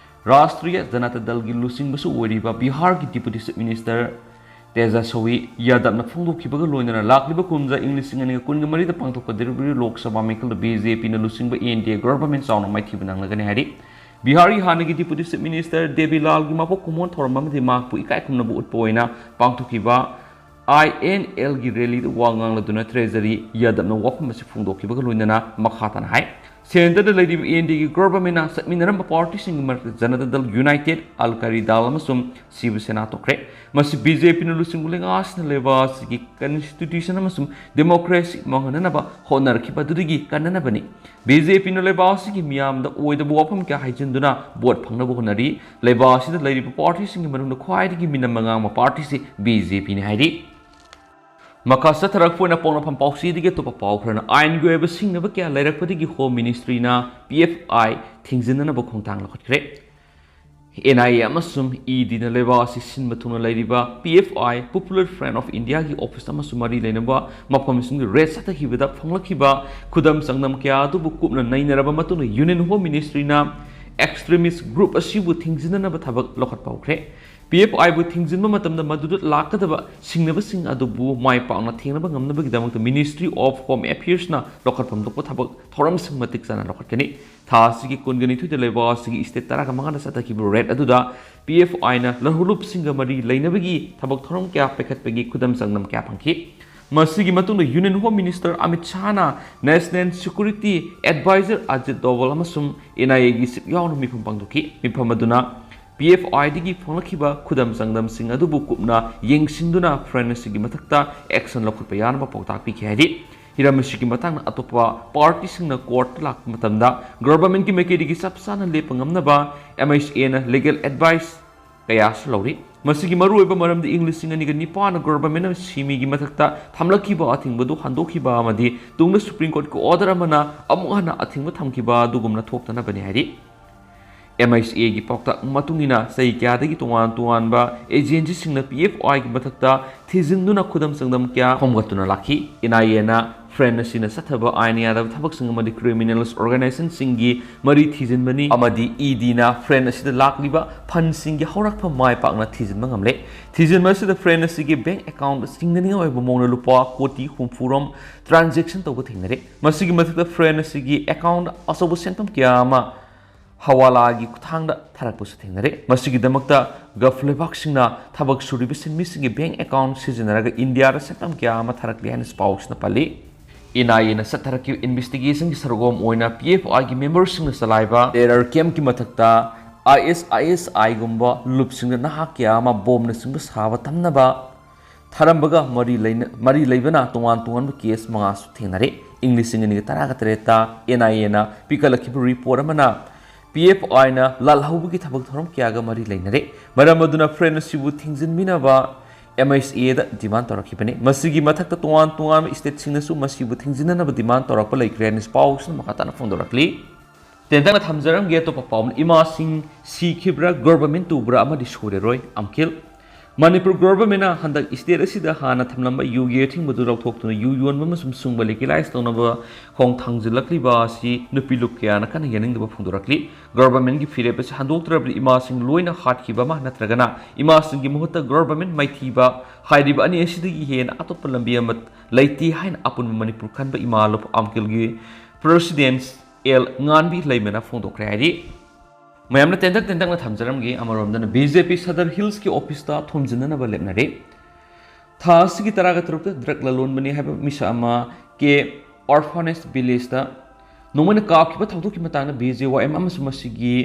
ꯔꯥꯁꯇ꯭ꯔꯤꯌ ꯖꯅꯇꯥ ꯗꯜꯒꯤ ꯂꯨꯆꯤꯡꯕꯁꯨ ꯑꯣꯏꯔꯤꯕ ꯕꯤꯍꯥꯔꯒꯤ ꯗꯤꯄꯨꯇꯤ ꯆꯤꯐ ꯃꯤꯅꯤꯁꯇꯔ ꯇꯦꯖꯁ꯭ꯋꯤ ꯌꯥꯗꯕꯅ ꯐꯣꯡꯗꯣꯛꯈꯤꯕꯒ ꯂꯣꯏꯅꯅ ꯂꯥꯛꯂꯤꯕ ꯀꯨꯝꯖꯥ ꯏꯪ ꯂꯤꯁꯤꯡ ꯑꯅꯤꯒ ꯀꯨꯟꯒ ꯃꯔꯤꯗ ꯄꯥꯡꯊꯣꯛꯀꯗꯧꯔꯤꯕ ꯂꯣꯛ ꯁꯚꯥ ꯃꯤꯈꯜꯗ ꯕꯤ ꯖꯦ ꯄꯤꯅ ꯂꯨꯆꯤꯡꯕ ꯑꯦꯟ ꯗꯤ ꯑꯦ ꯒꯚꯔꯟꯃꯦꯟꯠ ꯆꯥꯎꯅ ꯃꯥꯏꯊꯤꯕ ꯅꯪꯂꯒꯅꯤ ꯍꯥꯏꯔꯤ꯫ ꯕꯤꯍꯥꯔꯒꯤ ꯍꯥꯟꯅꯒꯤ ꯗꯤꯄꯨꯇꯤ ꯆꯤꯐ ꯃꯤꯅꯤꯁꯇꯔ ꯗꯦꯕꯤꯂꯥꯜꯒꯤ ꯃꯄꯣꯛ ꯀꯨꯝꯑꯣꯟ ꯊꯧꯔꯝ ꯑꯃꯗꯤ ꯃꯍꯥꯛꯄꯨ ꯏꯀꯥꯏ ꯈꯨꯝꯅꯕ ꯎꯠꯄ ꯑꯣꯏꯅ ꯄꯥꯡꯊꯣꯛꯈꯤꯕ ꯑꯥꯏ ꯑꯦꯟ ꯑꯦꯜꯒꯤ ꯔꯦꯂꯤꯗ ꯋꯥ ꯉꯥꯡꯂꯗꯨꯅ ꯇ꯭ꯔꯦꯖꯔꯤ ꯌꯥꯗꯕꯅ ꯋꯥꯐꯝ ꯑꯁꯤ ꯐꯣꯡꯗꯣꯛꯈꯤꯕꯒ ꯂꯣꯏꯅꯅ ꯃꯈꯥ ꯇꯥꯅ ꯍꯥꯏ, ꯁꯦꯟꯇꯔꯗ ꯂꯩꯔꯤꯕ ꯑꯦꯟ ꯗꯤ ꯑꯦꯒꯤ ꯒꯚꯔꯟꯃꯦꯟꯠꯅ ꯆꯠꯃꯤꯟꯅꯔꯝꯕ ꯄꯥꯔꯇꯤꯁꯤꯡꯒꯤ ꯃꯔꯛꯇ ꯖꯅꯇꯥ ꯗꯜ ꯌꯨꯅꯥꯏꯇꯦꯗ, ꯑꯜ ꯀꯔꯤ ꯗꯥꯜ ꯑꯃꯁꯨꯡ ꯁꯤꯕ ꯁꯦꯅꯥ ꯇꯣꯛꯈ꯭ꯔꯦ꯫ ꯃꯁꯤ ꯕꯤ ꯖꯦ ꯄꯤꯅ ꯂꯨꯆꯤꯡꯕ ꯂꯩꯉꯥꯛ ꯑꯁꯤꯅ ꯂꯩꯕꯥꯛ ꯑꯁꯤꯒꯤ ꯀꯟꯁꯇꯤꯇ꯭ꯌꯨꯁꯟ ꯑꯃꯁꯨꯡ ꯗꯦꯃꯣꯀ꯭ꯔꯦꯁꯤ ꯃꯥꯡꯍꯟꯅꯅꯕ ꯍꯣꯠꯅꯔꯛꯈꯤꯕ ꯑꯗꯨꯗꯒꯤ ꯀꯟꯅꯅꯕꯅꯤ꯫ ꯕꯤ ꯖꯦ ꯄꯤꯅ ꯂꯩꯕꯥꯛ ꯑꯁꯤꯒꯤ ꯃꯤꯌꯥꯝꯗ ꯑꯣꯏꯗꯕ ꯋꯥꯐꯝ ꯀꯌꯥ ꯍꯥꯏꯖꯤꯟꯗꯨꯅ ꯚꯣꯠ ꯐꯪꯅꯕ ꯍꯣꯠꯅꯔꯤ꯫ ꯂꯩꯕꯥꯛ ꯑꯁꯤꯗ ꯂꯩꯔꯤꯕ ꯄꯥꯔꯇꯤꯁꯤꯡꯒꯤ ꯃꯅꯨꯡꯗ ꯈ꯭ꯋꯥꯏꯗꯒꯤ ꯃꯤꯅꯝꯕ ꯉꯥꯡꯕ ꯄꯥꯔꯇꯤꯁꯤ ꯕꯤ ꯖꯦ ꯄꯤꯅꯤ ꯍꯥꯏꯔꯤ꯫ ꯃꯈꯥ ꯆꯠꯊꯔꯛꯄ ꯑꯣꯏꯅ ꯄꯥꯎꯅꯐꯝ ꯄꯥꯎꯆꯦꯗꯒꯤ ꯑꯇꯣꯞꯄ ꯄꯥꯎ ꯈꯔꯅ ꯑꯥꯏꯟꯒꯤ ꯑꯣꯏꯕ ꯁꯤꯡꯅꯕ ꯀꯌꯥ ꯂꯩꯔꯛꯄꯗꯒꯤ Home Ministryꯅ P F I ꯊꯤꯡꯖꯤꯟꯅꯅꯕ ꯈꯣꯡꯊꯥꯡ ꯂꯧꯈꯠꯈ꯭ꯔꯦ꯫ N I A ꯑꯃꯁꯨꯡ E Dꯅ ꯂꯩꯕꯥꯛ ꯑꯁꯤ ꯁꯤꯟꯕ ꯊꯨꯡꯅ ꯂꯩꯔꯤꯕ P F I, Popular Front of Indiaꯒꯤ office ꯑꯃꯁꯨꯡ ꯃꯔꯤ ꯂꯩꯅꯕ ꯃꯐꯝꯁꯤꯡꯗ raid ꯆꯠꯊꯈꯤꯕꯗ ꯐꯪꯂꯛꯈꯤꯕ ꯈꯨꯗꯝ ꯆꯥꯡꯗꯝ ꯀꯌꯥ ꯑꯗꯨꯕꯨ ꯀꯨꯞꯅ ꯅꯩꯅꯔꯕ ꯃꯇꯨꯡꯗ Union Home Ministryꯅ extremist group ꯑꯁꯤꯕꯨ ꯊꯤꯡꯖꯤꯟꯅꯅꯕ ꯊꯕꯛ ꯂꯧꯈꯠꯄ ꯍꯧꯈ꯭ꯔꯦ꯫ P F Iꯕꯨ ꯊꯤꯡꯖꯤꯟꯕ ꯃꯇꯝꯗ ꯃꯗꯨꯗ ꯂꯥꯛꯀꯗꯕ ꯁꯤꯡꯅꯕꯁꯤꯡ ꯑꯗꯨꯕꯨ ꯃꯥꯏ ꯄꯥꯛꯅ ꯊꯦꯡꯅꯕ ꯉꯝꯅꯕꯒꯤꯗꯃꯛꯇ Ministry of Home Affairsꯅ ꯂꯧꯈꯠꯐꯝ ꯊꯣꯛꯄ ꯊꯕꯛ ꯊꯧꯔꯝꯁꯤꯡ ꯃꯇꯤꯛ ꯆꯥꯅ ꯂꯧꯈꯠꯀꯅꯤ꯫ ꯊꯥ ꯑꯁꯤꯒꯤ ꯀꯨꯟꯒ ꯅꯤꯊꯣꯏꯗ ꯂꯩꯕꯥꯛ ꯑꯁꯤꯒꯤ state ꯇꯔꯥꯒ ꯃꯉꯥꯗ ꯆꯠꯊꯈꯤꯕ raid ꯑꯗꯨꯗ P F Iꯅ ꯂꯧꯍꯧꯂꯨꯞꯁꯤꯡꯒ ꯃꯔꯤ ꯂꯩꯅꯕꯒꯤ ꯊꯕꯛ ꯊꯧꯔꯝ ꯀꯌꯥ ꯄꯥꯏꯈꯠꯄꯒꯤ ꯈꯨꯗꯝ ꯆꯥꯡꯗꯝ ꯀꯌꯥ ꯐꯪꯈꯤ꯫ ꯃꯁꯤꯒꯤ ꯃꯇꯨꯡꯗ Union Home Minister Amit ꯁꯥꯍꯅ National Security Advisor Ajit Doval ꯑꯃꯁꯨꯡ N I Aꯒꯤ chief ꯌꯥꯎꯅ ꯃꯤꯐꯝ ꯄꯥꯡꯊꯣꯛꯈꯤ꯫ ꯃꯤꯐꯝ ꯑꯗꯨꯅ P F Iꯗꯒꯤ ꯐꯪꯂꯛꯈꯤꯕ ꯈꯨꯗꯝ ꯆꯥꯡꯗꯝꯁꯤꯡ ꯑꯗꯨꯕꯨ ꯀꯨꯞꯅ ꯌꯦꯡꯁꯤꯟꯗꯨꯅ Front ꯑꯁꯤꯒꯤ ꯃꯊꯛꯇ action ꯂꯧꯈꯠꯄ ꯌꯥꯅꯕ ꯄꯥꯎꯇꯥꯛ ꯄꯤꯈꯤ ꯍꯥꯏꯔꯤ꯫ ꯍꯤꯔꯝ ꯑꯁꯤꯒꯤ ꯃꯇꯥꯡꯗ ꯑꯇꯣꯞꯄ partyꯁꯤꯡꯅ courtꯇ ꯂꯥꯛꯄ ꯃꯇꯝꯗ governmentꯀꯤ ꯃꯥꯏꯀꯩꯗꯒꯤ ꯆꯞ ꯆꯥꯅ ꯂꯦꯞꯄ ꯉꯝꯅꯕ M H Aꯅ legal advice ꯀꯌꯥꯁꯨ ꯂꯧꯔꯤ꯫ ꯃꯁꯤꯒꯤ ꯃꯔꯨꯑꯣꯏꯕ ꯃꯔꯝꯗꯤ ꯏꯪ ꯂꯤꯁꯤꯡ ꯑꯅꯤꯒ ꯅꯤꯄꯥꯟꯗ governmentꯅ ꯁꯤꯃꯤꯒꯤ ꯃꯊꯛꯇ ꯊꯝꯂꯛꯈꯤꯕ ꯑꯊꯤꯡꯕꯗꯨ ꯍꯟꯗꯣꯛꯈꯤꯕ ꯑꯃꯗꯤ ꯇꯨꯡꯗ Supreme Courtꯀꯤ order ꯑꯃꯅ ꯑꯃꯨꯛ ꯍꯟꯅ ꯑꯊꯤꯡꯕ ꯊꯝꯈꯤꯕ ꯑꯗꯨꯒꯨꯝꯅ ꯊꯣꯛꯇꯅꯕꯅꯤ ꯍꯥꯏꯔꯤ꯫ M H Aꯒꯤ ꯄꯥꯎꯇꯥꯛ ꯃꯇꯨꯡ ꯏꯟꯅ ꯆꯍꯤ ꯀꯌꯥꯗꯒꯤ ꯇꯣꯉꯥꯟ ꯇꯣꯉꯥꯟꯕ agencyꯁꯤꯡꯅ P F Iꯒꯤ ꯃꯊꯛꯇ ꯊꯤꯖꯤꯟꯗꯨꯅ ꯈꯨꯗꯝ ꯆꯥꯡꯗꯝ ꯀꯌꯥ ꯈꯣꯝꯒꯠꯇꯨꯅ ꯂꯥꯛꯈꯤ꯫ N I Aꯅ Front ꯑꯁꯤꯅ ꯆꯠꯊꯕ ꯑꯥꯏꯟ ꯌꯥꯗꯕ ꯊꯕꯛꯁꯤꯡ ꯑꯃꯗꯤ criminals organizationꯁꯤꯡꯒꯤ ꯃꯔꯤ ꯊꯤꯖꯤꯟꯕꯅꯤ ꯑꯃꯗꯤ E Dꯅ Front ꯑꯁꯤꯗ ꯂꯥꯛꯂꯤꯕ fundꯁꯤꯡꯒꯤ ꯍꯧꯔꯛꯐꯝ ꯃꯥꯏ ꯄꯥꯛꯅ ꯊꯤꯖꯤꯟꯕ ꯉꯝꯂꯦ꯫ ꯊꯤꯖꯤꯟꯕ ꯑꯁꯤꯗ Front ꯑꯁꯤꯒꯤ bank account ꯆꯤꯡꯅꯅꯤꯡꯉꯥꯏ ꯑꯣꯏꯕ ꯃꯑꯣꯡꯗ ꯂꯨꯄꯥ ꯀꯣꯇꯤ ꯍꯨꯝꯐꯨ ꯔꯣꯝ transaction ꯇꯧꯕ ꯊꯦꯡꯅꯔꯦ꯫ ꯃꯁꯤꯒꯤ ꯃꯊꯛꯇ Front ꯑꯁꯤꯒꯤ account ꯑꯆꯧꯕ ꯁꯦꯟꯐꯝ ꯀꯌꯥ ꯑꯃ ꯍꯋꯥꯂꯥꯒꯤ ꯈꯨꯠꯊꯥꯡꯗ ꯊꯥꯔꯛꯄꯁꯨ ꯊꯦꯡꯅꯔꯦ꯫ ꯃꯁꯤꯒꯤꯗꯃꯛꯇ Gulf ꯂꯩꯕꯥꯛꯁꯤꯡꯅ ꯊꯕꯛ ꯁꯨꯔꯤꯕ ꯁꯤꯟꯃꯤꯁꯤꯡꯒꯤ bank account ꯁꯤꯖꯤꯟꯅꯔꯒ ꯏꯟꯗꯤꯌꯥꯗ ꯁꯦꯟꯐꯝ ꯀꯌꯥ ꯑꯃ ꯊꯥꯔꯛꯂꯤ ꯍꯥꯏꯅ ꯄꯥꯎꯁꯤꯅ ꯄꯜꯂꯤ꯫ N I Aꯅ ꯆꯠꯊꯔꯛꯈꯤꯕ investigationꯒꯤ ꯁꯔꯨꯛ ꯑꯃ ꯑꯣꯏꯅ P F Iꯒꯤ memberꯁꯤꯡꯅ ꯆꯂꯥꯏꯕ terror campꯀꯤ ꯃꯊꯛꯇ I S I S Iꯒꯨꯝꯕ ꯂꯨꯞꯁꯤꯡꯗ ꯅꯍꯥ ꯀꯌꯥ ꯑꯃ ꯕꯣꯝꯅꯆꯤꯡꯕ ꯁꯥꯕ ꯇꯝꯅꯕ ꯊꯥꯔꯝꯕꯒ ꯃꯔꯤ ꯂꯩꯅ-, ꯃꯔꯤ ꯂꯩꯕꯅ ꯇꯣꯉꯥꯟ ꯇꯣꯉꯥꯟꯕ case ꯃꯉꯥꯁꯨ ꯊꯦꯡꯅꯔꯦ꯫ ꯏꯪ ꯂꯤꯁꯤꯡ ꯑꯅꯤꯒ ꯇꯔꯥꯒ ꯇꯔꯦꯠꯇ N I Aꯅ ꯄꯤꯈꯠꯂꯛꯈꯤꯕ report ꯑꯃꯅ P F Iꯅ ꯂꯥꯜꯍꯧꯕꯒꯤ ꯊꯕꯛ ꯊꯧꯔꯝ ꯀꯌꯥꯒ ꯃꯔꯤ ꯂꯩꯅꯔꯦ꯫ ꯃꯔꯝ ꯑꯗꯨꯅ Front ꯑꯁꯤꯕꯨ ꯊꯤꯡꯖꯤꯟꯕꯤꯅꯕ ꯑꯦꯝ ꯑꯩꯆ ꯑꯦꯗ ꯗꯤꯃꯥꯟ ꯇꯧꯔꯛꯈꯤꯕꯅꯤ꯫ ꯃꯁꯤꯒꯤ ꯃꯊꯛꯇ ꯇꯣꯉꯥꯟ ꯇꯣꯉꯥꯟꯕ ꯏꯁꯇꯦꯠꯁꯤꯡꯅꯁꯨ ꯃꯁꯤꯕꯨ ꯊꯤꯡꯖꯤꯟꯅꯅꯕ ꯗꯤꯃꯥꯟ ꯇꯧꯔꯛꯄ ꯂꯩꯈ꯭ꯔꯦ ꯍꯥꯏꯅ ꯄꯥꯎꯁꯤꯅ ꯃꯈꯥ ꯇꯥꯅ ꯐꯣꯡꯗꯣꯔꯛꯂꯤ꯫ ꯇꯦꯟꯇꯛꯅ ꯊꯝꯖꯔꯝꯒꯦ꯫ ꯑꯇꯣꯞꯄ ꯄꯥꯎ ꯑꯃꯅ, ꯏꯃꯥꯁꯤꯡ ꯁꯤꯈꯤꯕ꯭ꯔꯥ, ꯒꯣꯚꯔꯟꯃꯦꯟꯠ ꯇꯨꯕ꯭ꯔꯥ ꯑꯃꯗꯤ ꯁꯣꯏꯔꯔꯣꯏ, ꯑꯝꯈꯤꯜ꯫ ꯃꯅꯤꯄꯨꯔ ꯒꯣꯚꯔꯟꯃꯦꯟꯠꯅ ꯍꯟꯗꯛ ꯏꯁꯇꯦꯠ ꯑꯁꯤꯗ ꯍꯥꯟꯅ ꯊꯝꯂꯝꯕ ꯌꯨꯒꯤ ꯑꯊꯤꯡꯕꯗꯨ ꯂꯧꯊꯣꯛꯇꯨꯅ ꯌꯨ ꯌꯣꯟꯕ ꯑꯃꯁꯨꯡ ꯁꯨꯡꯕ ꯂꯤꯒꯦꯂꯥꯏꯁ ꯇꯧꯅꯕ ꯈꯣꯡ ꯊꯥꯡꯖꯤꯜꯂꯛꯂꯤꯕ ꯑꯁꯤ ꯅꯨꯄꯤ ꯂꯨꯞ ꯀꯌꯥꯅ ꯀꯟꯅ ꯌꯥꯅꯤꯡꯗꯕ ꯐꯣꯡꯗꯣꯔꯛꯂꯤ꯫ ꯒꯣꯚꯔꯟꯃꯦꯟꯠꯀꯤ ꯐꯤꯔꯦꯞ ꯑꯁꯤ ꯍꯟꯗꯣꯛꯇ꯭ꯔꯕꯗꯤ ꯏꯃꯥꯁꯤꯡ ꯂꯣꯏꯅ ꯍꯥꯠꯈꯤꯕ ꯑꯃ ꯅꯠꯇ꯭ꯔꯒꯅ ꯏꯃꯥꯁꯤꯡꯒꯤ ꯃꯍꯨꯠꯇ ꯒꯣꯚꯔꯟꯃꯦꯟꯠ ꯃꯥꯏꯊꯤꯕ ꯍꯥꯏꯔꯤꯕ ꯑꯅꯤ ꯑꯁꯤꯗꯒꯤ ꯍꯦꯟꯅ ꯑꯇꯣꯞꯄ ꯂꯝꯕꯤ ꯑꯃ ꯂꯩꯇꯦ ꯍꯥꯏꯅ ꯑꯄꯨꯟꯕ ꯃꯅꯤꯄꯨꯔ ꯈꯟꯕ ꯏꯃꯥ ꯂꯨꯞ ꯑꯝꯈꯤꯜꯒꯤ ꯄ꯭ꯔꯁꯤꯗꯦꯟꯠ ꯑꯦꯜ ꯉꯥꯟꯕꯤ ꯂꯩꯃꯅ ꯐꯣꯡꯗꯣꯛꯈ꯭ꯔꯦ ꯍꯥꯏꯔꯤ꯫ ꯃꯌꯥꯝꯅ ꯇꯦꯟꯇꯛ ꯇꯦꯟꯇꯛꯅ ꯊꯝꯖꯔꯝꯒꯦ꯫ ꯑꯃꯔꯣꯝꯗꯅ ꯕꯤ ꯖꯦ ꯄꯤ ꯁꯗꯔ ꯍꯤꯜꯁꯀꯤ ꯑꯣꯐꯤꯁꯇ ꯊꯣꯝꯖꯤꯟꯅꯅꯕ ꯂꯦꯞꯅꯔꯦ꯫ ꯊꯥ ꯑꯁꯤꯒꯤ ꯇꯔꯥꯒ ꯇꯔꯨꯛꯇ ꯗ꯭ꯔꯒ ꯂꯂꯣꯟꯕꯅꯤ ꯍꯥꯏꯕ ꯃꯤꯁꯛ ꯑꯃ ꯀꯦ ꯑꯣꯔꯐꯥꯅꯦꯖ ꯚꯤꯂꯦꯖꯇ ꯅꯣꯡꯃꯩꯅ ꯀꯥꯞꯈꯤꯕ ꯊꯧꯗꯣꯛꯀꯤ ꯃꯇꯥꯡꯗ ꯕꯤ ꯖꯦ ꯋꯥꯏ ꯑꯦꯝ ꯑꯃꯁꯨꯡ ꯃꯁꯤꯒꯤ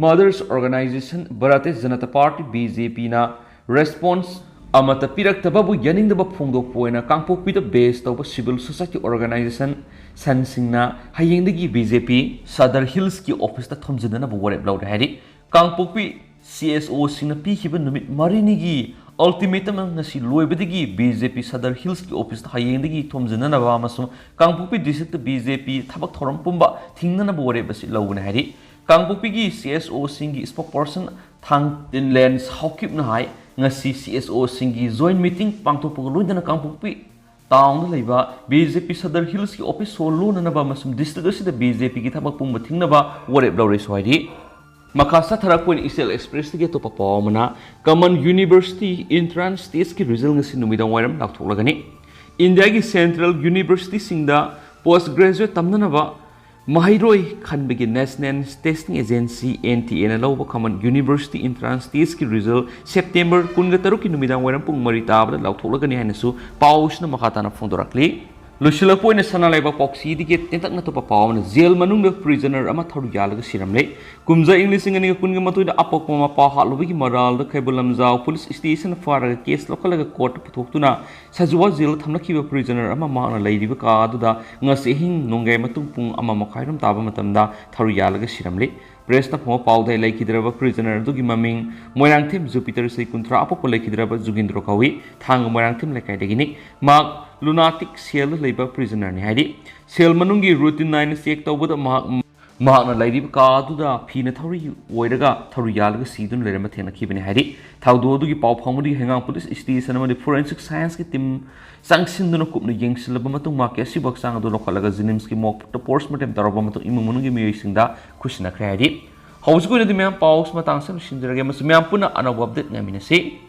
mother's organisation Bharatiya Janata party, B J ꯄꯤꯅ ꯔꯦꯁꯄꯣꯟꯁ ꯑꯃꯠꯇ ꯄꯤꯔꯛꯇꯕꯕꯨ ꯌꯥꯅꯤꯡꯗꯕ ꯐꯣꯡꯗꯣꯛꯄ ꯑꯣꯏꯅ ꯀꯥꯡꯄꯣꯛꯄꯤꯗ ꯕꯦꯁ ꯇꯧꯕ ꯁꯤꯚꯤꯜ ꯁꯣꯁꯥꯏꯇꯤ ꯑꯣꯔꯒꯅꯥꯏꯖꯦꯁꯟ ꯁꯟꯁꯤꯡꯅ ꯍꯌꯦꯡꯗꯒꯤ ꯕꯤ ꯖꯦ ꯄꯤ ꯁꯗꯔ ꯍꯤꯜꯁꯀꯤ ꯑꯣꯐꯤꯁꯇ ꯊꯣꯝꯖꯤꯟꯅꯅꯕ ꯋꯥꯔꯦꯞ ꯂꯧꯔꯦ ꯍꯥꯏꯔꯤ꯫ ꯀꯥꯡꯄꯣꯛꯄꯤ ꯁꯤ ꯑꯦꯁ ꯑꯣꯁꯤꯡꯅ ꯄꯤꯈꯤꯕ ꯅꯨꯃꯤꯠ ꯃꯔꯤꯅꯤꯒꯤ ꯑꯜꯇꯤꯃꯦꯇꯝ ꯉꯁꯤ ꯂꯣꯏꯕꯗꯒꯤ ꯕꯤ ꯖꯦ ꯄꯤ ꯁꯗꯔ ꯍꯤꯜꯁꯀꯤ ꯑꯣꯐꯤꯁꯇ ꯍꯌꯦꯡꯗꯒꯤ ꯊꯣꯝꯖꯤꯟꯅꯅꯕ ꯑꯃꯁꯨꯡ ꯀꯥꯡꯄꯣꯛꯄꯤ ꯗꯤꯁꯇ꯭ꯔꯤꯛꯇ ꯕꯤ ꯖꯦ ꯄꯤ ꯊꯕꯛ ꯊꯧꯔꯝ ꯄꯨꯝꯕ ꯊꯤꯡꯅꯅꯕ ꯋꯥꯔꯦꯞ ꯑꯁꯤ ꯂꯧꯒꯅꯤ ꯍꯥꯏꯔꯤ꯫ ꯀꯥꯡꯄꯣꯛꯄꯤꯒꯤ ꯁꯤ ꯑꯦꯁ ꯑꯣꯁꯤꯡꯒꯤ ꯁ꯭ꯄꯣꯛꯄꯔꯁꯟ ꯊꯥꯡꯇꯤꯟꯂꯦꯟ ꯁꯥꯎꯀꯤꯞꯅ ꯍꯥꯏ, ꯉꯁꯤ ꯁꯤ ꯑꯦꯁ ꯑꯣꯁꯤꯡꯒꯤ ꯖꯣꯏꯟ ꯃꯤꯇꯤꯡ ꯄꯥꯡꯊꯣꯛꯄꯒ ꯂꯣꯏꯅꯅ ꯀꯥꯡꯄꯣꯛꯄꯤ ꯇꯥꯎꯟꯗ ꯂꯩꯕ ꯕꯤ ꯖꯦ ꯄꯤ ꯁꯗꯔ ꯍꯤꯜꯁꯀꯤ ꯑꯣꯐꯤꯁ ꯁꯣ ꯂꯣꯟꯅꯅꯕ ꯑꯃꯁꯨꯡ ꯗꯤꯁꯇ꯭ꯔꯤꯛ ꯑꯁꯤꯗ ꯕꯤ ꯖꯦ ꯄꯤꯒꯤ ꯊꯕꯛ ꯄꯨꯝꯕ ꯊꯤꯡꯅꯕ ꯋꯥꯔꯦꯞ ꯂꯧꯔꯦꯁꯨ ꯍꯥꯏꯔꯤ꯫ ꯃꯈꯥ ꯆꯠꯊꯔꯛꯄ ꯑꯣꯏꯅ ꯏꯆꯦꯜ ꯑꯦꯛꯁꯄ꯭ꯔꯦꯁꯇꯒꯤ ꯑꯇꯣꯞꯄ ꯄꯥꯎ ꯑꯃꯅ, ꯀꯃꯟ ꯌꯨꯅꯤꯚꯔꯁꯤꯇꯤ ꯏꯟꯇ꯭ꯔꯥꯟꯁ ꯇꯦꯁꯀꯤ ꯔꯤꯖꯜ ꯉꯁꯤ ꯅꯨꯃꯤꯗꯥꯡ ꯋꯥꯏꯔꯝ ꯂꯥꯎꯊꯣꯛꯂꯒꯅꯤ꯫ ꯏꯟꯗꯤꯌꯥꯒꯤ ꯁꯦꯟꯇ꯭ꯔꯦꯜ ꯌꯨꯅꯤꯚꯔꯁꯤꯇꯤꯁꯤꯡꯗ ꯄꯣꯁ ꯒ꯭ꯔꯦꯖꯨꯋꯦꯠ ꯇꯝꯅꯅꯕ ꯃꯍꯩꯔꯣꯏ ꯈꯟꯕꯒꯤ national testing agency, N T ꯑꯦꯅ ꯂꯧꯕ ꯀꯃꯟ ꯌꯨꯅꯤꯚꯔꯁꯤꯇꯤ ꯏꯟꯇ꯭ꯔꯥꯟꯁ ꯇꯦꯁꯀꯤ ꯔꯤꯖꯜ ꯁꯦꯞꯇꯦꯝꯕꯔ ꯀꯨꯟꯒ ꯇꯔꯨꯛꯀꯤ ꯅꯨꯃꯤꯗꯥꯡ ꯋꯥꯏꯔꯝ ꯄꯨꯡ ꯃꯔꯤ ꯇꯥꯕꯗ ꯂꯥꯎꯊꯣꯛꯂꯒꯅꯤ ꯍꯥꯏꯅꯁꯨ ꯄꯥꯎꯁꯤꯅ ꯃꯈꯥ ꯇꯥꯅ ꯐꯣꯡꯗꯣꯔꯛꯂꯤ꯫ ꯂꯣꯏꯁꯤꯜꯂꯛꯄ ꯑꯣꯏꯅ ꯁꯅꯥ ꯂꯩꯕꯥꯛ ꯄꯥꯎꯁꯤꯗꯒꯤ ꯇꯦꯟꯇꯛꯅ ꯑꯇꯣꯞꯄ ꯄꯥꯎ ꯑꯃꯅ, ꯖꯦꯜ ꯃꯅꯨꯡꯗ ꯄ꯭ꯔꯤꯖꯅꯔ ꯑꯃ ꯊꯧꯔꯤ ꯌꯥꯜꯂꯒ ꯁꯤꯔꯝꯂꯦ꯫ ꯀꯨꯝꯖꯥ ꯏꯪ ꯂꯤꯁꯤꯡ ꯑꯅꯤꯒ ꯀꯨꯟꯒ ꯃꯥꯊꯣꯏꯗ ꯑꯄꯣꯛꯄ ꯃꯄꯥ ꯍꯥꯠꯂꯨꯕꯒꯤ ꯃꯔꯥꯜꯗ ꯈꯩꯕꯨꯜ ꯂꯝꯖꯥꯎ ꯄꯨꯂꯤꯁ ꯁ꯭ꯇꯦꯁꯟ ꯐꯥꯔꯒ ꯀꯦꯁ ꯂꯧꯈꯠꯂꯒ ꯀꯣꯔꯠꯇ ꯄꯨꯊꯣꯛꯇꯨꯅ ꯁꯖꯨꯋꯥ ꯖꯦꯜꯗ ꯊꯝꯂꯛꯈꯤꯕ ꯄ꯭ꯔꯤꯖꯅꯔ ꯑꯃ ꯃꯍꯥꯛꯅ ꯂꯩꯔꯤꯕ ꯀꯥ ꯑꯗꯨꯗ ꯉꯁꯤ ꯑꯍꯤꯡ ꯅꯣꯡꯌꯥꯏ ꯃꯇꯨꯡ ꯄꯨꯡ ꯑꯃ ꯃꯈꯥꯏꯔꯣꯝ ꯇꯥꯕ ꯃꯇꯝꯗ ꯊꯧꯔꯤ ꯌꯥꯜꯂꯒ ꯁꯤꯔꯝꯂꯦ꯫ ꯄ꯭ꯔꯦꯁꯅ ꯐꯪꯕ ꯄꯥꯎꯗ ꯂꯩꯈꯤꯗ꯭ꯔꯕ ꯄ꯭ꯔꯤꯖꯅꯔ ꯑꯗꯨꯒꯤ ꯃꯃꯤꯡ ꯃꯣꯏꯔꯥꯡꯊꯦꯝ ꯖꯨꯄꯤꯇꯔ, ꯆꯍꯤ ꯀꯨꯟꯊ꯭ꯔꯥ, ꯑꯄꯣꯛꯄ ꯂꯩꯈꯤꯗ꯭ꯔꯕ ꯖꯨꯒꯤꯟꯗ꯭ꯔꯣ ꯀꯧꯏ꯫ ꯊꯥꯡꯒ ꯃꯣꯏꯔꯥꯡꯊꯦꯝ ꯂꯩꯀꯥꯏꯗꯒꯤꯅꯤ꯫ ꯃꯍꯥꯛ ꯂꯨꯅꯥꯇꯤꯛ ꯁꯦꯜꯗ ꯂꯩꯕ ꯄ꯭ꯔꯤꯖꯅꯔꯅꯤ ꯍꯥꯏꯔꯤ꯫ ꯁꯦꯜ ꯃꯅꯨꯡꯒꯤ ꯔꯨꯇꯤꯟ ꯅꯥꯏꯅ ꯆꯦꯛ ꯇꯧꯕꯗ ꯃꯍꯥꯛ, ꯃꯍꯥꯛꯅ ꯂꯩꯔꯤꯕ ꯀꯥ ꯑꯗꯨꯗ ꯐꯤꯅ ꯊꯧꯔꯤ ꯑꯣꯏꯔꯒ ꯊꯧꯔꯤ ꯌꯥꯜꯂꯒ ꯁꯤꯗꯨꯅ ꯂꯩꯔꯝꯕ ꯊꯦꯡꯅꯈꯤꯕꯅꯤ ꯍꯥꯏꯔꯤ꯫ ꯊꯧꯗꯣꯛ ꯑꯗꯨꯒꯤ ꯄꯥꯎ ꯐꯪꯕꯗꯒꯤ ꯍꯩꯉꯥꯡ ꯄꯨꯂꯤꯁ ꯁ꯭ꯇꯦꯁꯟ ꯑꯃꯗꯤ ꯐꯣꯔꯦꯟꯁꯤꯛ ꯁꯥꯏꯟꯁꯀꯤ ꯇꯤꯝ ꯆꯪꯁꯤꯟꯗꯨꯅ ꯀꯨꯞꯅ ꯌꯦꯡꯁꯤꯜꯂꯕ ꯃꯇꯨꯡ ꯃꯍꯥꯛꯀꯤ ꯑꯁꯤꯕ ꯍꯛꯆꯥꯡ ꯑꯗꯨ ꯂꯧꯈꯠꯂꯒ ꯖꯤꯅꯤꯝꯁꯀꯤ ꯃꯣꯔꯒꯇ ꯄꯣꯁꯃꯣꯔꯇꯦꯝ ꯇꯧꯔꯕ ꯃꯇꯨꯡ ꯏꯃꯨꯡ ꯃꯅꯨꯡꯒꯤ ꯃꯤꯑꯣꯏꯁꯤꯡꯗ ꯈꯨꯠꯁꯤꯟꯅꯈ꯭ꯔꯦ ꯍꯥꯏꯔꯤ꯫ ꯍꯧꯖꯤꯛ ꯑꯣꯏꯅꯗꯤ ꯃꯌꯥꯝ ꯄꯥꯎ ꯃꯇꯥꯡ ꯑꯁꯤꯗ ꯂꯣꯏꯁꯤꯟꯖꯔꯒꯦ꯫ ꯃꯁꯤ ꯃꯌꯥꯝ ꯄꯨꯟꯅ ꯑꯅꯧꯕ ꯑꯞꯗꯦꯠ ꯉꯥꯏꯃꯤꯟꯅꯁꯤ꯫